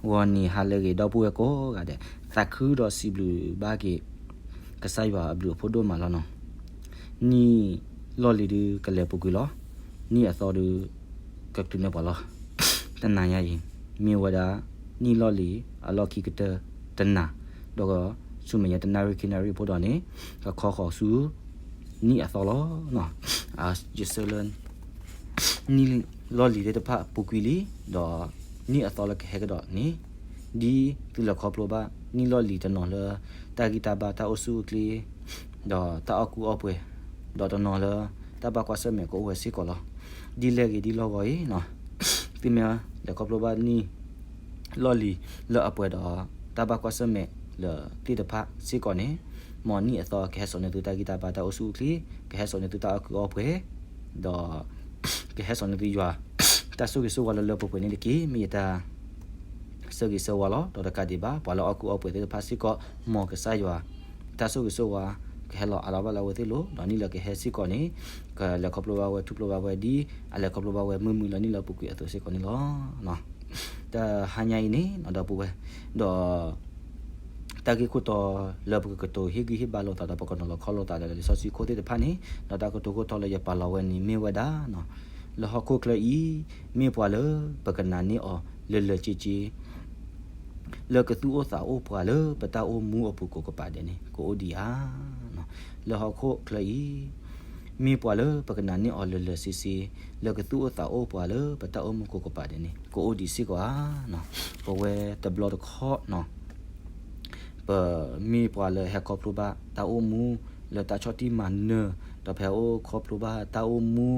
ဂီၤနံၤဟါလၢအဂ့ၤ ဒီပုၢ်ဝဲၢ်ကိးဂၤဒဲး, သးခုဒီးစံးဘျုးဘၣ်က့ၤ ကစၢ်ယွၤအဘျုးအဖှိၣ်ဒိၣ်မးလီၤနီၤ. နံၣ်လီၢ်လံၤဒုးကလဲၤပူၤကွံာ်လီၤ. နံၣ်အသီဒုး ကတုၤန့ၢ်ပှၤလီၤ. တနၤညါအံၤ မ့ၢ်ဝဲဒၣ် နံၣ်လီၢ်လံၤအလီၢ်ခံကတၢၢ်တနၤ, ဒီးဆူမဲာ်ညါတနၣ်ရံၣ်ခံနၣ်ရံၣ်ဖိဒီးန့ၣ် ကခီဃီၤဆူ နံၣ်အသီလီၤ. ယဆၢလၢ နံၣ်လီၢ်လံၤသ့ၣ်တဖၣ်ပူၤကွံာ်လံ, ဒီးနံၣ်အသီလၢကဟဲကဒီးန့ၣ် ဒ်သုလဲၤခီဖျိဘၣ် နံၣ်လီၢ်လံၤတနီၤလၢ တၢ်ဂံၢ်တၢ်ဘါ တၢ်အိၣ်ဆူၣ်အိၣ်ချ့ ဒီးတၢ်အီၣ်ကူအီၣ်ပှဲၤ, ဒီးတနီၤလၢ တၢ်ဘၣ်ကွၢ်ဆၢၣ်မဲာ်ကအိၣ်ဝဲစ့ၢ်ကီးလီၤ. ဒ်လဲၣ်ဂ့ၤဒ်လီၢ်ဂီၤအံၤ, သုမ့ၢ်လဲၤခီဖျိဘၣ်နံၣ်လီၢ်လံၤလၢအပှဲၤဒီး တၢ်ဘၣ်ကွၢ်ဆၢၣ်မဲာ်လၢသ့ၣ်တဖၣ်စ့ၢ်ကီးန့ၣ်, မ်နံၣ်အသီကဟဲစိာ်န့ၢ်သုတၢ်ဂံၢ်တၢ်ဘါ တၢ်အိၣ်ဆူၣ်အိၣ်ချ့, ကဟဲစိာ်န့ၢ်သုတၢ်အီၣ်ကူအီၣ်ပှဲၤ, ဒီး ကဟဲစိာ်န့ၢ်သုယွၤ တၢ်ဆိၣ်ဂ့ၤဆိၣ်ဝါလၢလၢပှဲၤပှဲၤန့ၣ်တက့ၢ်. မ့ၢ်ယတၢ် ဆၢဂ့ၤဆၢဝါလီၤ. ဒီးတကးဒံးဘၣ် ပှၤလၢအီၣ်ကူအီၣ်ပှဲၤသ့ၣ်တဖၣ်စ့ၢ်ကီး မ်ကစၢ်ယွၤ တၢ်ဆိၣ်ဂ့ၤဆိၣ်ဝါ ကဟဲလီၤအါထီၣ်ဘၣ်လၢအဝဲသ့ၣ်လိၤ, ဒီးနံၣ်လၢကဟဲစ့ၢ်ကီးန့ၣ် ကလဲၤခီဖျိဘၣ်ဝဲ ထူၣ်ဖျိဘၣ်ဝဲ ဒ်အလဲၤခီဖျိဘၣ်ဝဲ မုာ်မုာ်လၢနံၣ်လၢပူၤကွံာ်အသိးစ့ၢ်ကီးန့ၣ်လီၤ. တဟါညါအံၤန့ၣ် ဒီပုၢ်ဝဲၢ်, ဒီး တၢ်ဂ့ၢ်ခိၣ်တီလၢပကကတိၤဟ့ၣ်ဂံၢ်ဟ့ၣ်ဘါလိာ်သးဒီး ပကနီၤလီၤခီလိာ်သးဒီးလံာ်စီဆှံခိၣ်သ့ၣ်တဖၣ်န့ၣ်, ဒီးတၢ်ကတိၤခိၣ်တီလၢယပာ်လီၤဝဲန့ၣ်မ့ၢ်ဝဲဒၣ် လၢဟီၣ်ခိၣ်ချၢအံၤ မ့ၢ်ပှၤလၢပကနာ်န့ၢ်အီၤလၢလၢာ်က့က့ လၢကသူၣ်အိၣ်သးအိၣ်ပှၤလၢပတၢ်အိၣ်မူအပူၤကိးကပၤဒဲးန့ၣ် ကအိၣ်ဒံးဧါ. လၢဟီၣ်ခိၣ်ချၢအံၤ မ့ၢ်ပှၤလၢပကနာ်န့ၢ်အီၤလၢလၢာ်ဆ့ဆ့ လၢကသူၣ်အိၣ်သးအိၣ်ပှၤလၢပတၢ်အိၣ်မူကိးကပၤဒဲးန့ၣ် ကအိၣ်ဒံးစ့ၢ်ကီးဧါ. ပဝဲတဘျီတခီၣ် ပမ့ၢ်ပှၤလၢဟဲခီဖျိဘၣ်တၢ်အိၣ်မူ လၢတၢ်ဆီၣ်တံၢ်မၤနၢၤ, ဒီးဖဲအိၣ်ခီဖျိဘၣ်တၢ်အိၣ်မူ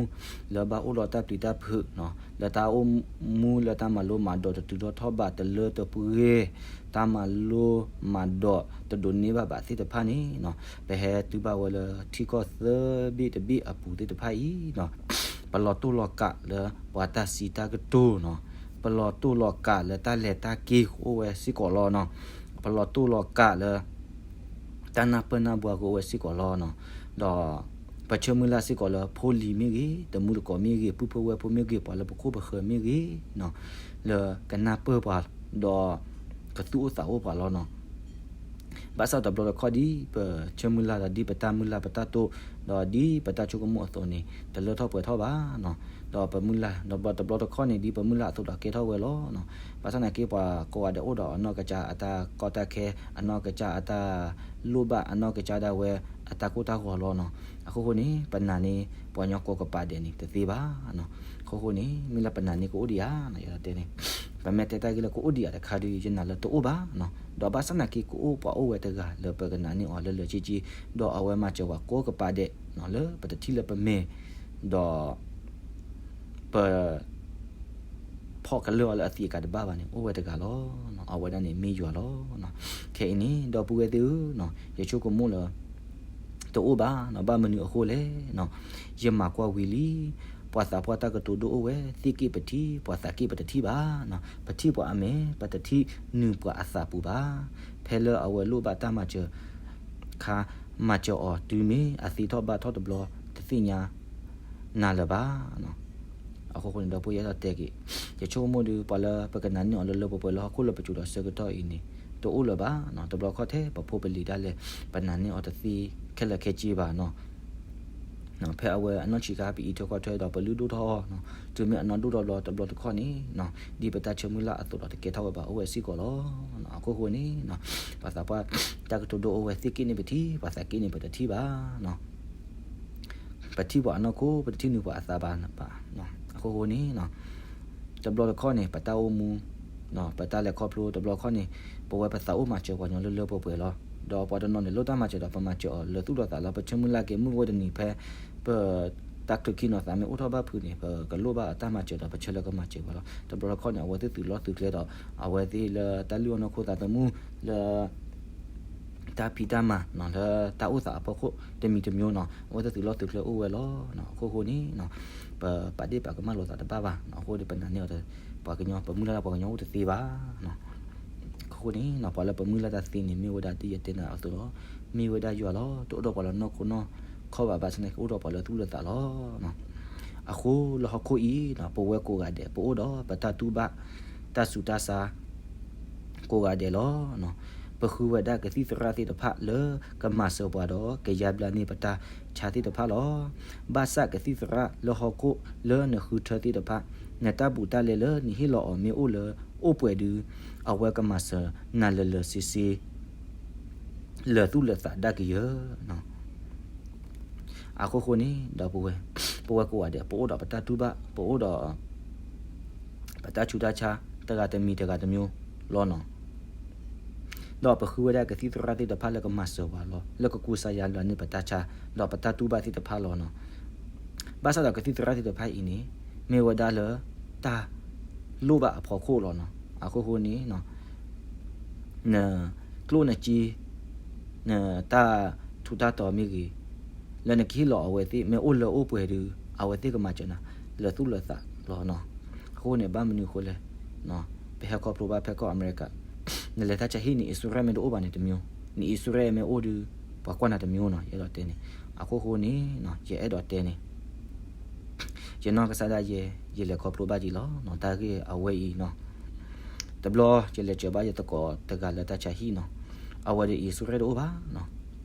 လၢဘၣ်အိၣ်ဒီးတၢ်ပျံၤတၢ်ဖုး, လၢတၢ်အိၣ်မူလၢတၢ်မၤလိမၤဒိးတတုၤထီၣ်ထီၣ်ဘးတလၢတပှဲၤ, တၢ်မၤလိမၤဒိးတဒိးန့ၢ်ဘၣ်ဘၣ်သ့ၣ်တဖၣ်န့ၣ်, ပဟဲတုၤဘၣ်ဝဲလၢထံကီၢ်သၢဘ့ၣ်တဘ့ၣ်အပူၤသ့ၣ်တဖၣ်အံၤ ပလီၤတိၢ်လီၤကးလၢပှၤတၢ်စံးတၢ်ကတိၤနီၤ, ပလီၤတိၢ်လီၤကးလၢတၢ်လဲၤတၢ်က့ၤကအိၣ်ဝဲစ့ၢ်ကီးလီၤနီၤ, ပလီၤတိၢ်လီၤကးလၢ တၢ်နၢ်ပၢၢ်နၢ်ဘှါကအိၣ်ဝဲစ့ၢ်ကီးလီၤနီၤ, ဒီးပဆၢမုၢ်လၢ်စ့ၢ်ကီးလၢဖိလံၤမ့ၢ်ဂ့ၤ, တမူတကိးမ့ၢ်ဂ့ၤ, ပုၢ်ဖိဝဲၢ်ဖိမ့ၢ်ဂ့ၤ, ပှၤလၢပခိၣ်ပဃၢၤမ့ၢ်ဂ့ၤနီၤ, လၢကနၢ်ပၢၢ်ပှၤ ဒီးကသူၣ်အိၣ်သးအိၣ်ပှၤလီၤနီၤ. ဘၣ်ဆၣ်တဘျီတခီၣ်ဒ်ပဆၢမုၢ်လၢ်ဒီးဒ်ပတၢ်မုၢ်လၢ်ပတၢ်တိာ် ဒီးဒ်ပတၢ်ဆိကမိၣ်အသိးန့ၣ် တလၢထီၣ်ပှဲၤထီၣ်ဘၣ်နီၤ, ဒီးပမုၢ်လၢ် ဒီးတဘျီတခီၣ်န့ၣ် ဒ်ပမုၢ်လၢ်အသိးဒီးကဲထီၣ်ဝဲလီၤနီၤ. ဘၣ်ဆၣ်သနာ်က့ ပှၤကိးဂၤဒဲးအိၣ်ဒီးအနီၢ်ကစၢ်အတၢ်ကီတၢ်ခဲ, အနီၢ်ကစၢ်အတၢ်လိၣ်ဘၣ်, အနီၢ်ကစၢ်ဒၣ်ဝဲအတၢ်ကိၢ်တၢ်ဂီၤလီၤနီၤ. အဃိဃိန့ၣ် ပနာ်န့ၢ်ပှၤကညီကိးကပၤဒဲးန့ၣ် တသ့ဘၣ်နီၤ. အဃိဃိန့ၣ် မ့ၢ်လၢပနာ်န့ၢ်ကအိၣ်ဒံးဧါ, ယတဲန့ၣ် ပမ့ၢ်တဲတၢ်ဂ့ၢ်လၢကအိၣ်ဒံးဧါတခါဒီး ယနာ်လၢတအိၣ်ဘၣ်နီၤ. ဒီးဘၣ်ဆၣ်သနာ်က့ ကအိၣ်ပှၤအိၣ်ဝဲတဂၤလၢပကနာ်န့ၢ်အီၤလၢလၢာ်ဆ့ဆ့, ဒီးအဝဲမၤစၢၤပှၤကိးကပၤဒဲးနီၤ, လၢပတထံၣ်လၢပမဲာ်, ဒီး ပ ဖီၣ်ကလၢာ်အီၤလၢအသံးအကာ်တဘၣ်ဘၣ်န့ၣ် အိၣ်ဝဲတဂၤလီၤ. အဝဲဒၣ်န့ၣ်မ့ၢ်ယွၤလီၤ. ခဲအံၤန့ၣ် ဒီပုၢ်ဝဲၢ်သ့ၣ်ဧၢ, ယဆိကမိၣ်လၢ တအိၣ်ဘၣ်နီၤ. ဘၣ်မနုၤအဃိလဲၣ်နီၤ, ယမၤကွၢ်ဝံၤလံ, ပှၤသးပှၢ်တၢ်ကတိၤဒိၣ်အိၣ်ဝဲ, သ့ၣ်က့ၣ်ပထံၣ်, ပှၤသးက့ၣ်ပတထံၣ်ဘၣ်နီၤ. ပထံၣ်ပှၤအမဲာ်, ပတထံၣ်နုာ်ပှၤအသးပူၤဘၣ်. ဖဲလၢအဝဲလိၣ်ဘၣ်တၢ်မၤစၢၤခါ, မၤစၢၤအီၤတုၤမ့ၢ်အသ့ထီၣ်ဘၣ်ထီၣ်တဘျီ တသ့ၣ်ညါ နၤလၢၤဘၣ်. အဃိဃိန့ၣ် ဒီပုၢ်ဝဲၢ်အဲၣ်ဒိးတဲက့ၤ, ယဆိကမိၣ်ဒီး ပှၤလၢပကနာ်န့ၢ်အီၤလၢလၢပှဲၤပှဲၤလၢဟီၣ်ခိၣ်လၢပစိၤဒီးဆၢကတီၢ်အံၤန့ၣ် တအိၣ်လၢၤဘၣ်နီၤ. တဘျီခီၣ်ထဲ ပဖိပလံၤဒၣ်လဲာ် ပနာ်န့ၢ်အီၤတသ့ခဲလၢာ်ခဲဆ့ဘၣ်နီၤ. ဖဲအဝဲအနီၢ်ဆံးခါ ပအံးထွဲကွၢ်ထွဲဒီး ပလုၢ်ဒိၣ်ထီၣ်အီၤနီၤ, တုၤမ့ၢ်အနီၢ်ဒိၣ်ထီၣ်ဘျီ တဘျီတခီၣ်န့ၣ်နီၤ, ဒ်ပတၢ်ဆၢမုၢ်လၢ်အသိးဒီး တကဲထီၣ်ဝဲဘၣ် အိၣ်ဝဲစ့ၢ်ကီးလီၤ. အဃိဃိန့ၣ်နီၤ, ပှၤသးပှၢ်တၢ်ကတိၤဒိၣ်အိၣ်ဝဲ, သ့ၣ်က့ၣ်န့ၣ်ပထံၣ်, ပှၤသးက့ၣ်န့ၣ် ပတထံၣ်ဘၣ်နီၤ. ပထံၣ်ပှၤအနီၢ်ခိ ပတထံၣ်နုာ်ပှၤအသးဘၣ်ဘၣ်. အဃိဃိန့ၣ်နီၤ, တဘျီတခီၣ်န့ၣ် ပတၢ်အိၣ်မူ ပတၢ်လဲၤခီဖျိ တဘျီတခီၣ်န့ၣ် ပဝဲပသးအိၣ်မၤစၢၤပှၤကညီလၢလၢပှဲၤပှဲၤလီၤ. ဒီးပှၤတနီၤန့ၣ် လိၣ်တၢ်မၤစၢၤဒီး ပမၤစၢၤအီၤလၢသူၣ်လၢသးလီၤ. ပဆၢမုၢ်လၢ်က့ၤ မုၢ်ဝဲတနံၤဖဲ ပတၢ်ချုးခံနီၤသးမ့ၢ်အိၣ်ထီၣ်ဘၣ်ဖုးန့ၣ် ပကလိၣ်ဘၣ်အတၢ်မၤစၢၤဒီး ပဆၢလၢကမၤစၢၤဝဲလီၤ. တဘျီတခီၣ်န့ၣ် အဝဲသ့ၣ်သုးလီၢ်သုးကျဲဒီး အဝဲသ့ၣ်လၢတၢ်လုၢ်အီၣ်နီၢ်ခိသးသမူ လၢ တၢ်ဖံးတၢ်မၤနီၤ လၢတၢ်အိၣ်သးအဖီခိၣ်တမံၤတမံၤနီၤ အဝဲသ့ၣ်သုးလီၢ်သုးကျဲအိၣ်ဝဲလီၤ. အဃိဃိန့ၣ်နီၤ ပပာ်ဒ့ၣ်ပာ်ကမၣ်လိာ်သးတဘၣ်ဘၣ်နီၤ. အဃိဒီးပနာ်န့ၢ်အီၤ ပှၤကညီ ပမုၢ်လၢ်တၢ်ပှၤကညီအိၣ်တသ့ဘၣ်နီၤ. အဃိဃိန့ၣ်နီၤ ပှၤလၢပမုၢ်လၢ်တၢ်သ့န့ၣ် မ့ၢ်ဝဲဒၣ်ဒ်ယတဲနၤအသိးလီၤ. မ့ၢ်ဝဲဒၣ်ယွၤလီၤ. တအိၣ်ဒီးပှၤလၢနီၢ်ခိနီၢ်ခီၣ်ဘၣ်ဘၣ်ဆၣ်န့ၣ် အိၣ်ဒီးပှၤလၢသူၣ်လၢသးလီၤ. အဃိလၢဟီၣ်ခိၣ်အံၤနီၤ ပဝဲကိးဂၤဒဲး ပအိၣ်ဒီးပတၢ်တူၢ်ဘၣ် တၢ်ဆူးတၢ်ဆါ ပကစၢ်ယွၤကိးဂၤဒဲးလီၤ. ပဃုဝဲဒၣ်ကသံၣ်သရၣ်သ့ၣ်တဖၣ်လၢကမၤစၢၤပှၤဒီးကယါဘျါန့ၢ်ပတၢ်ဆါသ့ၣ်တဖၣ်လီၤ. ဘၣ်ဆၣ်ကသံၣ်သရၣ်လၢဟီၣ်ခိၣ်လၢနဃုထၢသ့ၣ်တဖၣ်, နတၢ်ဘူးတၢ်လဲလၢနဟ့ၣ်လီၤအီၤမ့ၢ်အိၣ်လၢအိၣ်ပှဲၤဒုး, အဝဲကမၤစၢၤနၤလၢာ်လၢာ်ဆ့ဆ့ လၢာ်သူၣ်လၢာ်သးဒၣ်ကယၢၤ. အဃိဃိန့ၣ် ဒီပုၢ်ဝဲၢ်, ပဝဲကိးဂၤဒဲး ပအိၣ်ဒီးပတၢ်တူၢ်ဘၣ်, ပအိၣ်ဒီး ပတၢ်ဆူးတၢ်ဆါ တဂၤတမံၤတဂၤတမံၤလီၤနီၤ. ဒီးပဃုဝဲဒၣ်ကသံၣ်သရၣ်သ့ၣ်တဖၣ်လၢကမၤစၢၤပှၤလီၤ, လၢကကူစါယါဘျါန့ၢ်ပတၢ်ဆါ, ဒီးပတၢ်တူၢ်ဘၣ်သ့ၣ်တဖၣ်လီၤနီၤ. ဘၣ်ဆၣ်ဒီးကသံၣ်သရၣ်သ့ၣ်တဖၣ်အံၤန့ၣ် မ့ၢ်ဝဲဒၣ်လၢတၢ်လိၣ်ဘၣ်အဖီခိၣ်လီၤနီၤ. အဃိဃိန့ၣ် နကျိၣ်နစ့ နတၢ်ထူးတၢ်တီၤမ့ၢ်ဂ့ၤ, လၢနကဟ့ၣ်လီၤအဝဲသ့ၣ် မ့ၢ်အိၣ်လၢအိၣ်ပှဲၤဒုး အဝဲသ့ၣ်ကမၤစၢၤနၤ လၢာ်သူၣ်လၢာ်သးလီၤနီၤ. အဃိန့ၣ် ဘၣ်မနုၤအဃိလဲၣ်, ပဟဲခီဖျိဘၣ်ဖဲကီၢ်အမဲရကၤ, နလဲၤတၢ်ဆါဟံၣ်န့ၣ် အံၣ်စရ့လးမ့ၢ်တအိၣ်ဘၣ်န့ၣ်တမျိုး, နအံၣ်စရ့လးမ့ၢ်အိၣ်ဒုး ပှၤကွၢ်နၤတမျိုးနီၤ, ယအဲၣ်ဒိးတဲန့ၣ်. အဃိဃိန့ၣ် ယအဲၣ်ဒိးတဲန့ၣ် ယနီၢ်ကစၢ်ဒၣ်ယဲ ယလဲၤခီဖျိဘၣ်က့ၤလီၤနီၤ, တၢ်ဂ့ၢ်အဝဲအံၤနီၤ. တဘျီယလဲၤစၢၤဘၣ်ယသကိးတဂၤလၢတၢ်ဆါဟံၣ်နီၤ, အဝဲဒီးအံၣ်စရ့လးတအိၣ်ဘၣ်နီၤ,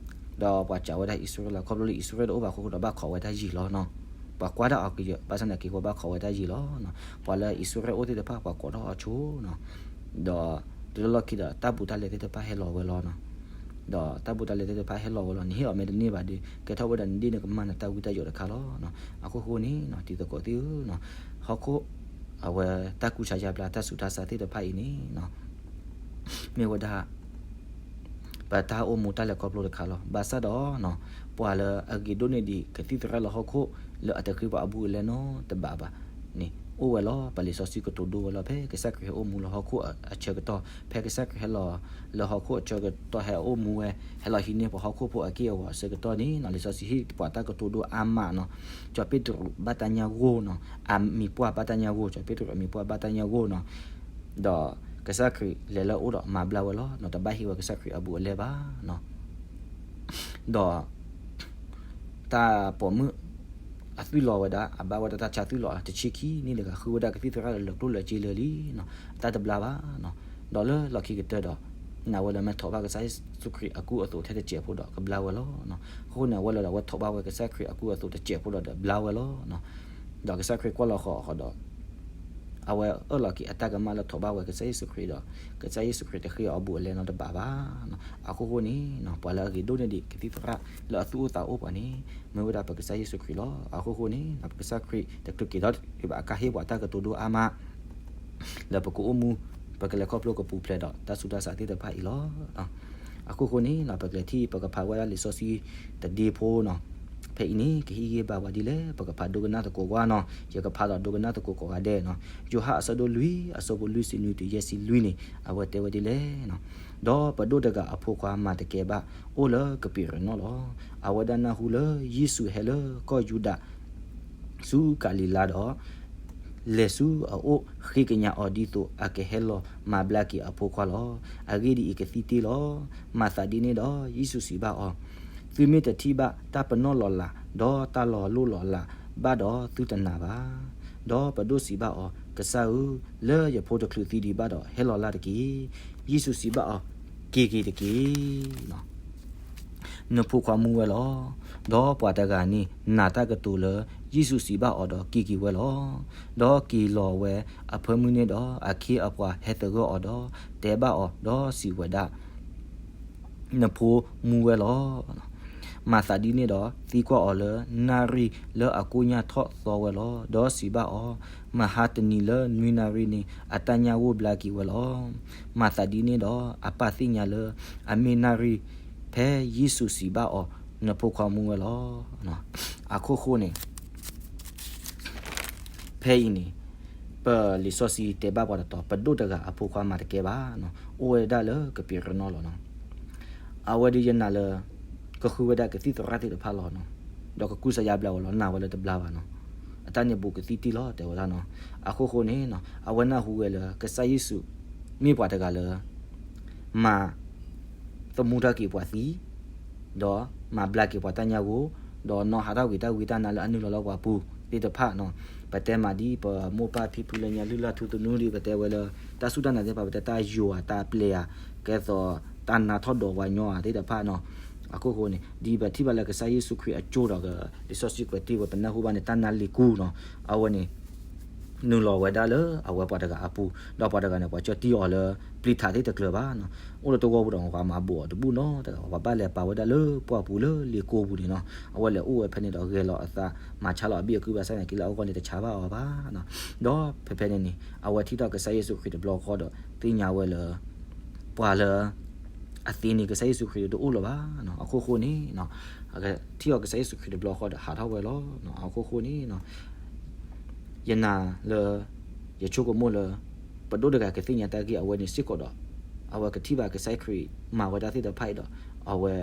ဒီးပှၤစံးဝဲဒၣ်အံၣ်စရ့လး ခီဖျိလၢအံၣ်စရ့လးတအိၣ်ဘၣ်အဃိဒီး ဘၣ်ခိးဝဲတၢ်ယံာ်လီၤနီၤ. ပှၤကွၢ်ဒၣ်အီၤကယၢၤ ဘၣ်ဆၣ်သနာ်က့ ပှၤဘၣ်ခိးဝဲတၢ်ယံာ်လီၤနီၤ. ပှၤလၢအံၣ်စရ့လးအိၣ်သ့ၣ်တဖၣ် ပှၤကိးထီၣ်အီၤဆိနီၤ, ဒီးတုၤလၢလီၢ်ခံဒီး တၢ်ဘူးတၢ်လဲသ့ၣ်တဖၣ်ဟဲလီၤဝဲလီၤနီၤ. ဒီးတၢ်ဘူးတၢ်လဲသ့ၣ်တဖၣ်ဟဲလီၤဝဲလီၤ, နဟ့ၣ်အီၤမ့ၢ်တန့ၢ်ဘၣ်ဒီး ကဲထီၣ်ဝဲဒၣ်နဒ့ၣ်နကမၢ် နတၢ်ဝံတၢ်ယိးတခါလီၤနီၤ. အဃိဃိန့ၣ် တံၤသကိးသ့ၣ်ဧၢ, ဟီၣ်ခိၣ် အဝဲတၢ်ကူစါယါဘျါ တၢ်ဆူးတၢ်ဆါသ့ၣ်တဖၣ်အံၤန့ၣ် မ့ၢ်ဝဲဒၣ် ပတၢ်အိၣ်မူတၢ်လဲၤခီဖျိတခါလီၤ. ဘၣ်ဆၣ်ဒီး ပှၤလၢအဂ့ၤဒိၣ်န့ၢ်ဒံးကသံၣ်သရၣ်လၢဟီၣ်ခိၣ် လၢအတဃ့ပှၤအဘူးအလဲနီတဘ့ၣ်ဘၣ်န့ၣ် အိၣ်ဝဲလီၤ. ပလံာ်စီဆှံကတိၤဒိဝဲလီၤ ဖဲကစၢ်ခရံာ်ဟဲအိၣ်မူလၢဟီၣ်ခိၣ်အဆၢကတီၢ်, ဖဲကစၢ်ခရံာ်ဟဲလီၤလၢဟီၣ်ခိၣ်အဆၢကတီၢ် ဟဲအိၣ်မူဝဲ ဟဲလီၤဟံးန့ၢ်ပှၤဟီၣ်ခိၣ်ဖိအက့ၢ်အဂီၤအဆၢကတီၢ်န့ၣ်နီၤ, လံာ်စီဆှံဟ့ၣ်ပှၤတၢ်ကတိၤဒိအါမးနီၤ. စီၤပ့းတရူးဘၣ်တၢ်ညၣ်ဂိၢ်နီၤ, အမံၤပှၢ်ဘၣ်တၢ်ညၣ်ဂိၢ်, စီၤပ့းတရူးအမံၤပှၢ်ဘၣ်တၢ်ညၣ်ဂိၢ်နီၤ. ဒီးကစၢ်ခရံာ်လဲၤလၢအအိၣ်ဒီးမၤဘျါဝဲလီၤနီၤ, တဘၣ်ဟ့ၣ်ဝဲကစၢ်ခရံာ်အဘူးအလဲဘၣ်နီၤ. ဒီး တၢ်ပိာ်မုၣ်အသွံၣ်လီၤဝဲဒၣ် အဘၣ်ဝဲဒၣ်တၢ်ဆါသွံၣ်လီၤတဆံခံနံၣ်တဂၤ ဃုဝဲဒၣ်ကသံၣ်သရၣ်လၢာ်ကျိၣ်လၢာ်စ့လၢာ်လံနီၤ, အတၢ်တဘျါဘၣ်နီၤ. ဒီးလၢလီၢ်ခံကတၢၢ်ဒီး နာ်ဝဲလၢမ့ၢ်ထိးဘၣ်ကစၢ်ယ့ၣ်ၡူးခရံာ်အကူအသိးထဲတစဲးဖိဒီးကဘျါဝဲလီၤနီၤ. အဃိန့ၣ် အဝဲလၢဒီးအဝဲထိးဘၣ်ဝဲကစၢ်ခရံာ်အကူအသိးတစဲးဖိဒီးဒီးဘျါဝဲလီၤနီၤ. ဒီးကစၢ်ခရံာ်ကွၢ်လီၤဃီၤအဃီဒီး အဝဲအၢၣ်လီၤက့ၤအတၢ်ကမၣ်လၢထိးဘၣ်ဝဲကစၢ်ယ့ၣ်ၡူးခရံာ်ဒီး ကစၢ်ယ့ၣ်ၡူးခရံာ်တဃ့အီၤဘူးအလဲနီတဘ့ၣ်ဘၣ်နီၤ. အဃိဃိန့ၣ် ပှၤလၢအဂ့ၤဒိၣ်န့ၢ်ဒံးကသံၣ်သရၣ်လၢအသူၣ်အိၣ်သးအိၣ်ပှၤန့ၣ် မ့ၢ်ဝဲဒၣ်ပကစၢ်ယ့ၣ်ၡူးခရံာ်လီၤ. အဃိဃိန့ၣ် ပကစၢ်ခရံာ်တချုးက့ၤထီၣ်တဂ့ၤဘၣ် အကါဟ့ၣ်ပှၤတၢ်ကတိၤဒိအါမး လၢပကအိၣ်မူ ပကလဲၤခီဖျိကပူၤဖျဲးဒီးတၢ်ဆူးတၢ်ဆါသ့ၣ်တဖၣ်အံၤလီၤ. အဃိဃိန့ၣ် ပကလဲၤထံၣ် ပကဖးဝဲဒၣ်လံာ်စီဆှံတဒ့ဖိနီၤ. ဖဲအံၤန့ၣ် ကဟ့ၣ်ဂံၢ်ဘါပှၤဒ်လဲၣ်, ပကဖးဒိကနၣ်သကိးကွၢ်နီၤ. ယကဖးဒီးဒိကနၣ်သကိးကိးဂၤဒဲးနီၤ. ယိၤဟၣ်အဆၢဒိၣ်လွံၢ် အဆၢဖိလွံၢ်ဆံနွံတုၤယဲၢ်ဆံလွံၢ်န့ၣ် အဝဲတဲဝဲဒ်လဲၣ်နီၤ. ဒီးပဒိၣ်တဂၤအဖိခွါမၤတကဲဘၣ် အိၣ်လၢကပ့းရနီၣ်လီၤ. အဝဲဒၣ်နၢ်ဟူလၢယ့ၣ်ၡူးဟဲလၢကီၢ်ယူဒၤ ဆူကၤလံၤလါဒီး လဲၤဆူအအိၣ် ဃ့ကညးအီၤဒ်သိးအကဟဲလီၤမၤဘျါက့ၤအဖိခွါလီၤ. အဂ့ၢ်ဒ်အံၤ, ကသံၣ်တ့ၢ်လီၤ. မၤသးဒ်န့ၣ်ဒီး ယ့ၣ်ၡူးစံးဘၣ်အီၤ, သုမ့ၢ်တထံၣ်ဘၣ်တၢ်ပနီၣ်လီၤလး ဒီးတၢ်လီၤလိၢ်လီၤလးဘၣ်ဒီး သုတနာ်ဘၣ်. ဒီးပဒိၣ်စံးဘၣ်အီၤ, ကစၢ်ဧၢ, လၢယဖိတချုးသံဒံးဘၣ်ဒီး ဟဲလီၤလၢ်တက့ၢ်. ယ့ၣ်ၡူးစံးဘၣ်အီၤ, က့ၤက့ၤတက့ၢ်. နဖိခွါမူဝဲလီၤ. ဒီးပှၤတဂၤန့ၣ် နာ်တၢ်ကတိၤလၢ ယ့ၣ်ၡူးစံးဘၣ်အီၤဒီး က့ၤက့ၤဝဲလီၤ. ဒီးက့ၤလီၤဝဲအဖၢမုၢ်န့ၣ်ဒီး အခ့အပှၤဟဲသဂၢၢ်အီၤဒီး တဲဘၣ်အီၤဒီးစံးဝဲဒၣ်, နဖိမူဝဲလီၤ. မၤသးဒ်န့ၣ်ဒီး သံကွၢ်အီၤလၢနၣ်ရံၣ်လၢအကိညၢ်ထီၣ်သီဝဲလီၤ. ဒီးစံးဘၣ်အီၤ, မဟါတနံၤလၢနွံနၣ်ရံၣ်န့ၣ် အတၢ်ညၣ်ဂိၢ်ဘျါက့ၤဝဲလီၤ. မၤသးဒ်န့ၣ်ဒီး အပၢ်သ့ၣ်ညါလၢအမ့ၢ်နၣ်ရံၣ်, ဖဲယ့ၣ်ၡူးစံးဘၣ်အီၤ, နဖိခွါမူဝဲလီၤ. အခိၣ်ဃိန့ၣ် ဖဲအံၤန့ၣ် ပလံာ်စီဆှံတဲဘၣ်ပှၤတတီၤ ပဒိၣ်တဂၤအဖိခွါမၤတကဲဘၣ်, အိၣ်ဝဲဒၣ်လၢကပ့းရနီၣ်လီၤ. အဝဲဒ်ယနာ်လၢ ကဃုဝဲဒၣ်ကသံၣ်သရၣ်သ့ၣ်တဖၣ်လီၤ, ဒီးကကူစါယါဘျါဝဲလီၤ, နာ်ဝဲလၢတဘျါဘၣ်နီၤ. အတၢ်န့ၣ်ဘူးကသံၣ်တ့ၢ်လီၤ တဲဝဲဒၣ်နီၤ. အခိၣ်ဃိန့ၣ် အဝဲနၢ်ဟူဝဲလၢ ကစၢ်ယ့ၣ်ၡူး မ့ၢ်ပှၤတဂၤလၢ မၤ သမူထီၣ်က့ၤပှၤသံ, ဒီးမၤဘျါက့ၤပှၤတၢ်ညၣ်ဂိၢ်, ဒီးနီၣ်ဟးထီၣ်ကွံာ်တၢ်ဝံတၢ်နါလၢအနုာ်လီၤလၢပှၤပူၤသ့ၣ်တဖၣ်နီၤ. ပ ပတဲမးဒ်ပမိၢ်ပၢ်ဖံဖုလၢညါလုၢ်လၢ်ထူသနူဒ်ပတဲဝဲလၢ တၢ်စူၢ်တၢ်နာ်သ့ၣ်တဖၣ် ပတဲတၢ်ယွၤတၢ်ပျဲဧါ, ကဲသိးတၢ်နါထီၣ်ဒီးပှၤညီဧါသ့ၣ်တဖၣ်နီၤ. အခိၣ်ဃိန့ၣ် ဒ်ပထံၣ်ဘၣ်လၢကစၢ်ယ့ၣ်ၡူးခရံာ်အကၠိဒီး လံာ်စီဆှံကွဲးတ့ၢ်ဝဲ ပနၢ်ဟူဘၣ်န့ၣ် တၢ်နါလ့ၤကူနီၤ, အဝဲန့ၣ် နုာ်လီၤဝဲဒၣ်လၢအဝဲပှၤတဂၤအပူၤ, ဒီးပှၤတဂၤန့ၣ် ပှၤကၢၢ်တံၢ်အီၤလၢ ပျံၤထးသ့ၣ်တကျၢၤဘၣ်နီၤ. အိၣ်လၢတဝီပူၤဒီး ပှၤမၤဘူးအီၤတဘူၣ်နီတဂၤဘၣ်, ပှၤဘၣ်လဲၤပာ်ဝဲဒၣ်လၢပှၢ်ပူၤလၢလ့ၤကူပူၤန့ၣ်နီၤ. အဝဲလဲၤအိၣ်ဝဲဖဲန့ၣ်ဒီး ဂဲၤလီၤအသး မၤဆါလီၤအဘံၣ်အကုၢ်ဘၣ်ဆၣ်န့ၣ် က့ၤလၢအဂီၢ်န့ၣ် တဆါဘၣ်အီၤဘၣ်နီၤ. ဒီးဖဲဖဲန့ၣ်န့ၣ် အဝဲထံၣ်ထီၣ်ကစၢ်ယ့ၣ်ၡူးခရံာ်တဘျီဃီဒီး သ့ၣ်ညါဝဲလၢ ပှၤလၢ အသ့န့ၣ် ကစၢ်ယ့ၣ်ၡူးခရံာ်တအိၣ်လၢၤဘၣ်နီၤ. အခိၣ်ဃိန့ၣ် ထံၣ်အီၤကစၢ်ယ့ၣ်ၡူးခရံာ်တဘျီဃီဒီး ဟးထီၣ်ဝဲလီၤ. အခိၣ်ဃိန့ၣ် ယနာ်လၢ ယဆိကမိၣ်လၢ ပဒိၣ်တဂၤကသ့ၣ်ညါတၢ်ဂ့ၢ် အဝဲန့ၣ်စ့ၢ်ကီးဒီး အဝဲကထံၣ်ဘၣ်ကစၢ်ခရံာ်မၤဝဲတၢ်သ့ၣ်တဖၣ်အံၤဒီး အဝဲ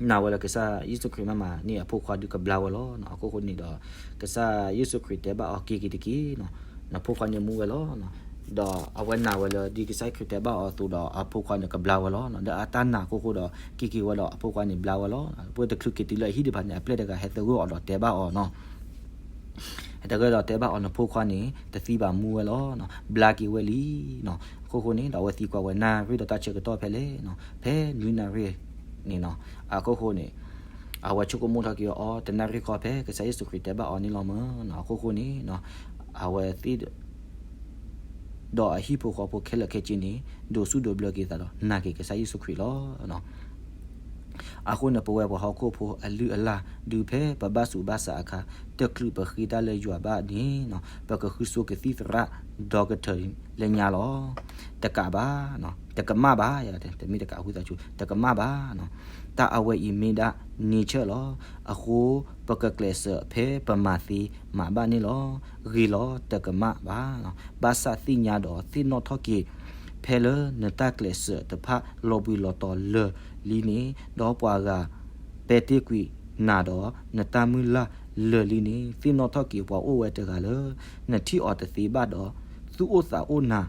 နာ်ဝဲလၢကစၢ်ယ့ၣ်ၡူးခရံာ်မ့ၢ်မၤန့ၢ်အဖိခွါဒုးကဘျါဝဲလီၤ. အခိၣ်ဃိန့ၣ်ဒီး ကစၢ်ယ့ၣ်ၡူးခရံာ်တဲဘၣ်အီၤ က့ၤက့ၤတက့ၢ်နီၤ, နဖိခွါန့ၣ်မူဝဲလီၤ. ဒီးအဝဲနာ်ဝဲလၢ ဒ်ကစၢ်ခရံာ်တဲဘၣ်အီၤအသိးဒီး အဖိခွါန့ၣ်ကဘျါဝဲလီၤ. ဒီးအတၢ်နာ်အခိၣ်ဃိဒီး က့ၤက့ၤဝဲဒီးအဖိခွါန့ၣ်ဘျါဝဲလီၤ. ပှၤတချုးက့ၤတုၤလၢအဟံၣ်တဖၣ်န့ၣ် အပျဲၢ်တဂၤဟဲသဂၢၢ်အီၤဒီးတဲဘၣ်အီၤနီၤ ဟဲသဂၢၢ်ဒီးတဲဘၣ်အီၤ နဖိခွါန့ၣ် တသံဘၣ်မူဝဲလီၤ. ဘျါက့ၤဝဲလံနီၤ. အခိၣ်ဃိန့ၣ် ဒီးအဝဲသံကွၢ်ဝဲ နၣ်ရံၣ်ဒီးတၢ်ဆၢကတီၢ်ဖဲလဲၣ်နီၤ, ဖဲနွံနၣ်ရံၣ်န့ၣ်နီၤ. အခိၣ်ဃိန့ၣ် အဝဲဆိကမိၣ်ထီၣ်က့ၤအီၤ တနၣ်ရံၣ်ဃီ ဖဲကစၢ်ယ့ၣ်ၡူးခရံာ်တဲဘၣ်အီၤန့ၣ်လီၤမၢ်နီၤ. အခိၣ်ဃိန့ၣ် အဝဲသ့ၣ် ဒီးအဟံၣ်ဖိဃီဖိခဲလၢာ်ခဲဆ့န့ၣ် ဒိးစူၣ်ဒိးဘျၢက့ၤသးဒီး နာ်က့ၤကစၢ်ယ့ၣ်ၡူးခရံာ်လီၤ. အဃိန့ၣ် ပဝဲပှၤဟီၣ်ခိၣ်ဖိအလုၢ်အလၢ် ဒုးဖဲပဘၣ်ဆူးဘၣ်ဆါအခါ တချုးပဃ့တၢ်လၢယွၤဘၣ်န့ၣ်နီၤ ပကဃုဆိကသံၣ်သရၣ် ဒီကထၢၣ်လၢညါလီၤ. တကးဘၣ်နီၤ, တကမၣ်ဘၣ်, တမ့ၢ်တကးဝံသးစူၤ, တကမၣ်ဘၣ်နီၤ. တၢ်အဝဲအံၤမ့ၢ်ဒၣ် nature လီၤ. အဃိ ပကကျဲးစၢးဖဲပမၤသ့မၤဘၣ်န့ၣ်လီၤ. ဂ့ၤလီၤ, တကမၣ်ဘၣ်နီၤ. ဘၣ်ဆၣ်သ့ၣ်ညါဒီးသ့ၣ်နီၣ်ထီၣ်က့ၤ ဖဲလၢနတၢ်ကျဲးစၢးတဖၣ်လီၤဘှံးလီၤတီၤလၢာ်လံန့ၣ်, ဒီးပှၤဂၤပဲာ်တ့ၢ်ကွံာ်နၤဒီး နတၢ်မုၢ်လၢ်လၢာ်လံန့ၣ်, သ့ၣ်နီၣ်ထီၣ်က့ၤပှၤအိၣ်ဝဲတဂၤလၢ နထံၣ်အီၤတသ့ဘၣ်ဒီး သူၣ်အိၣ်သးအိၣ်နၤ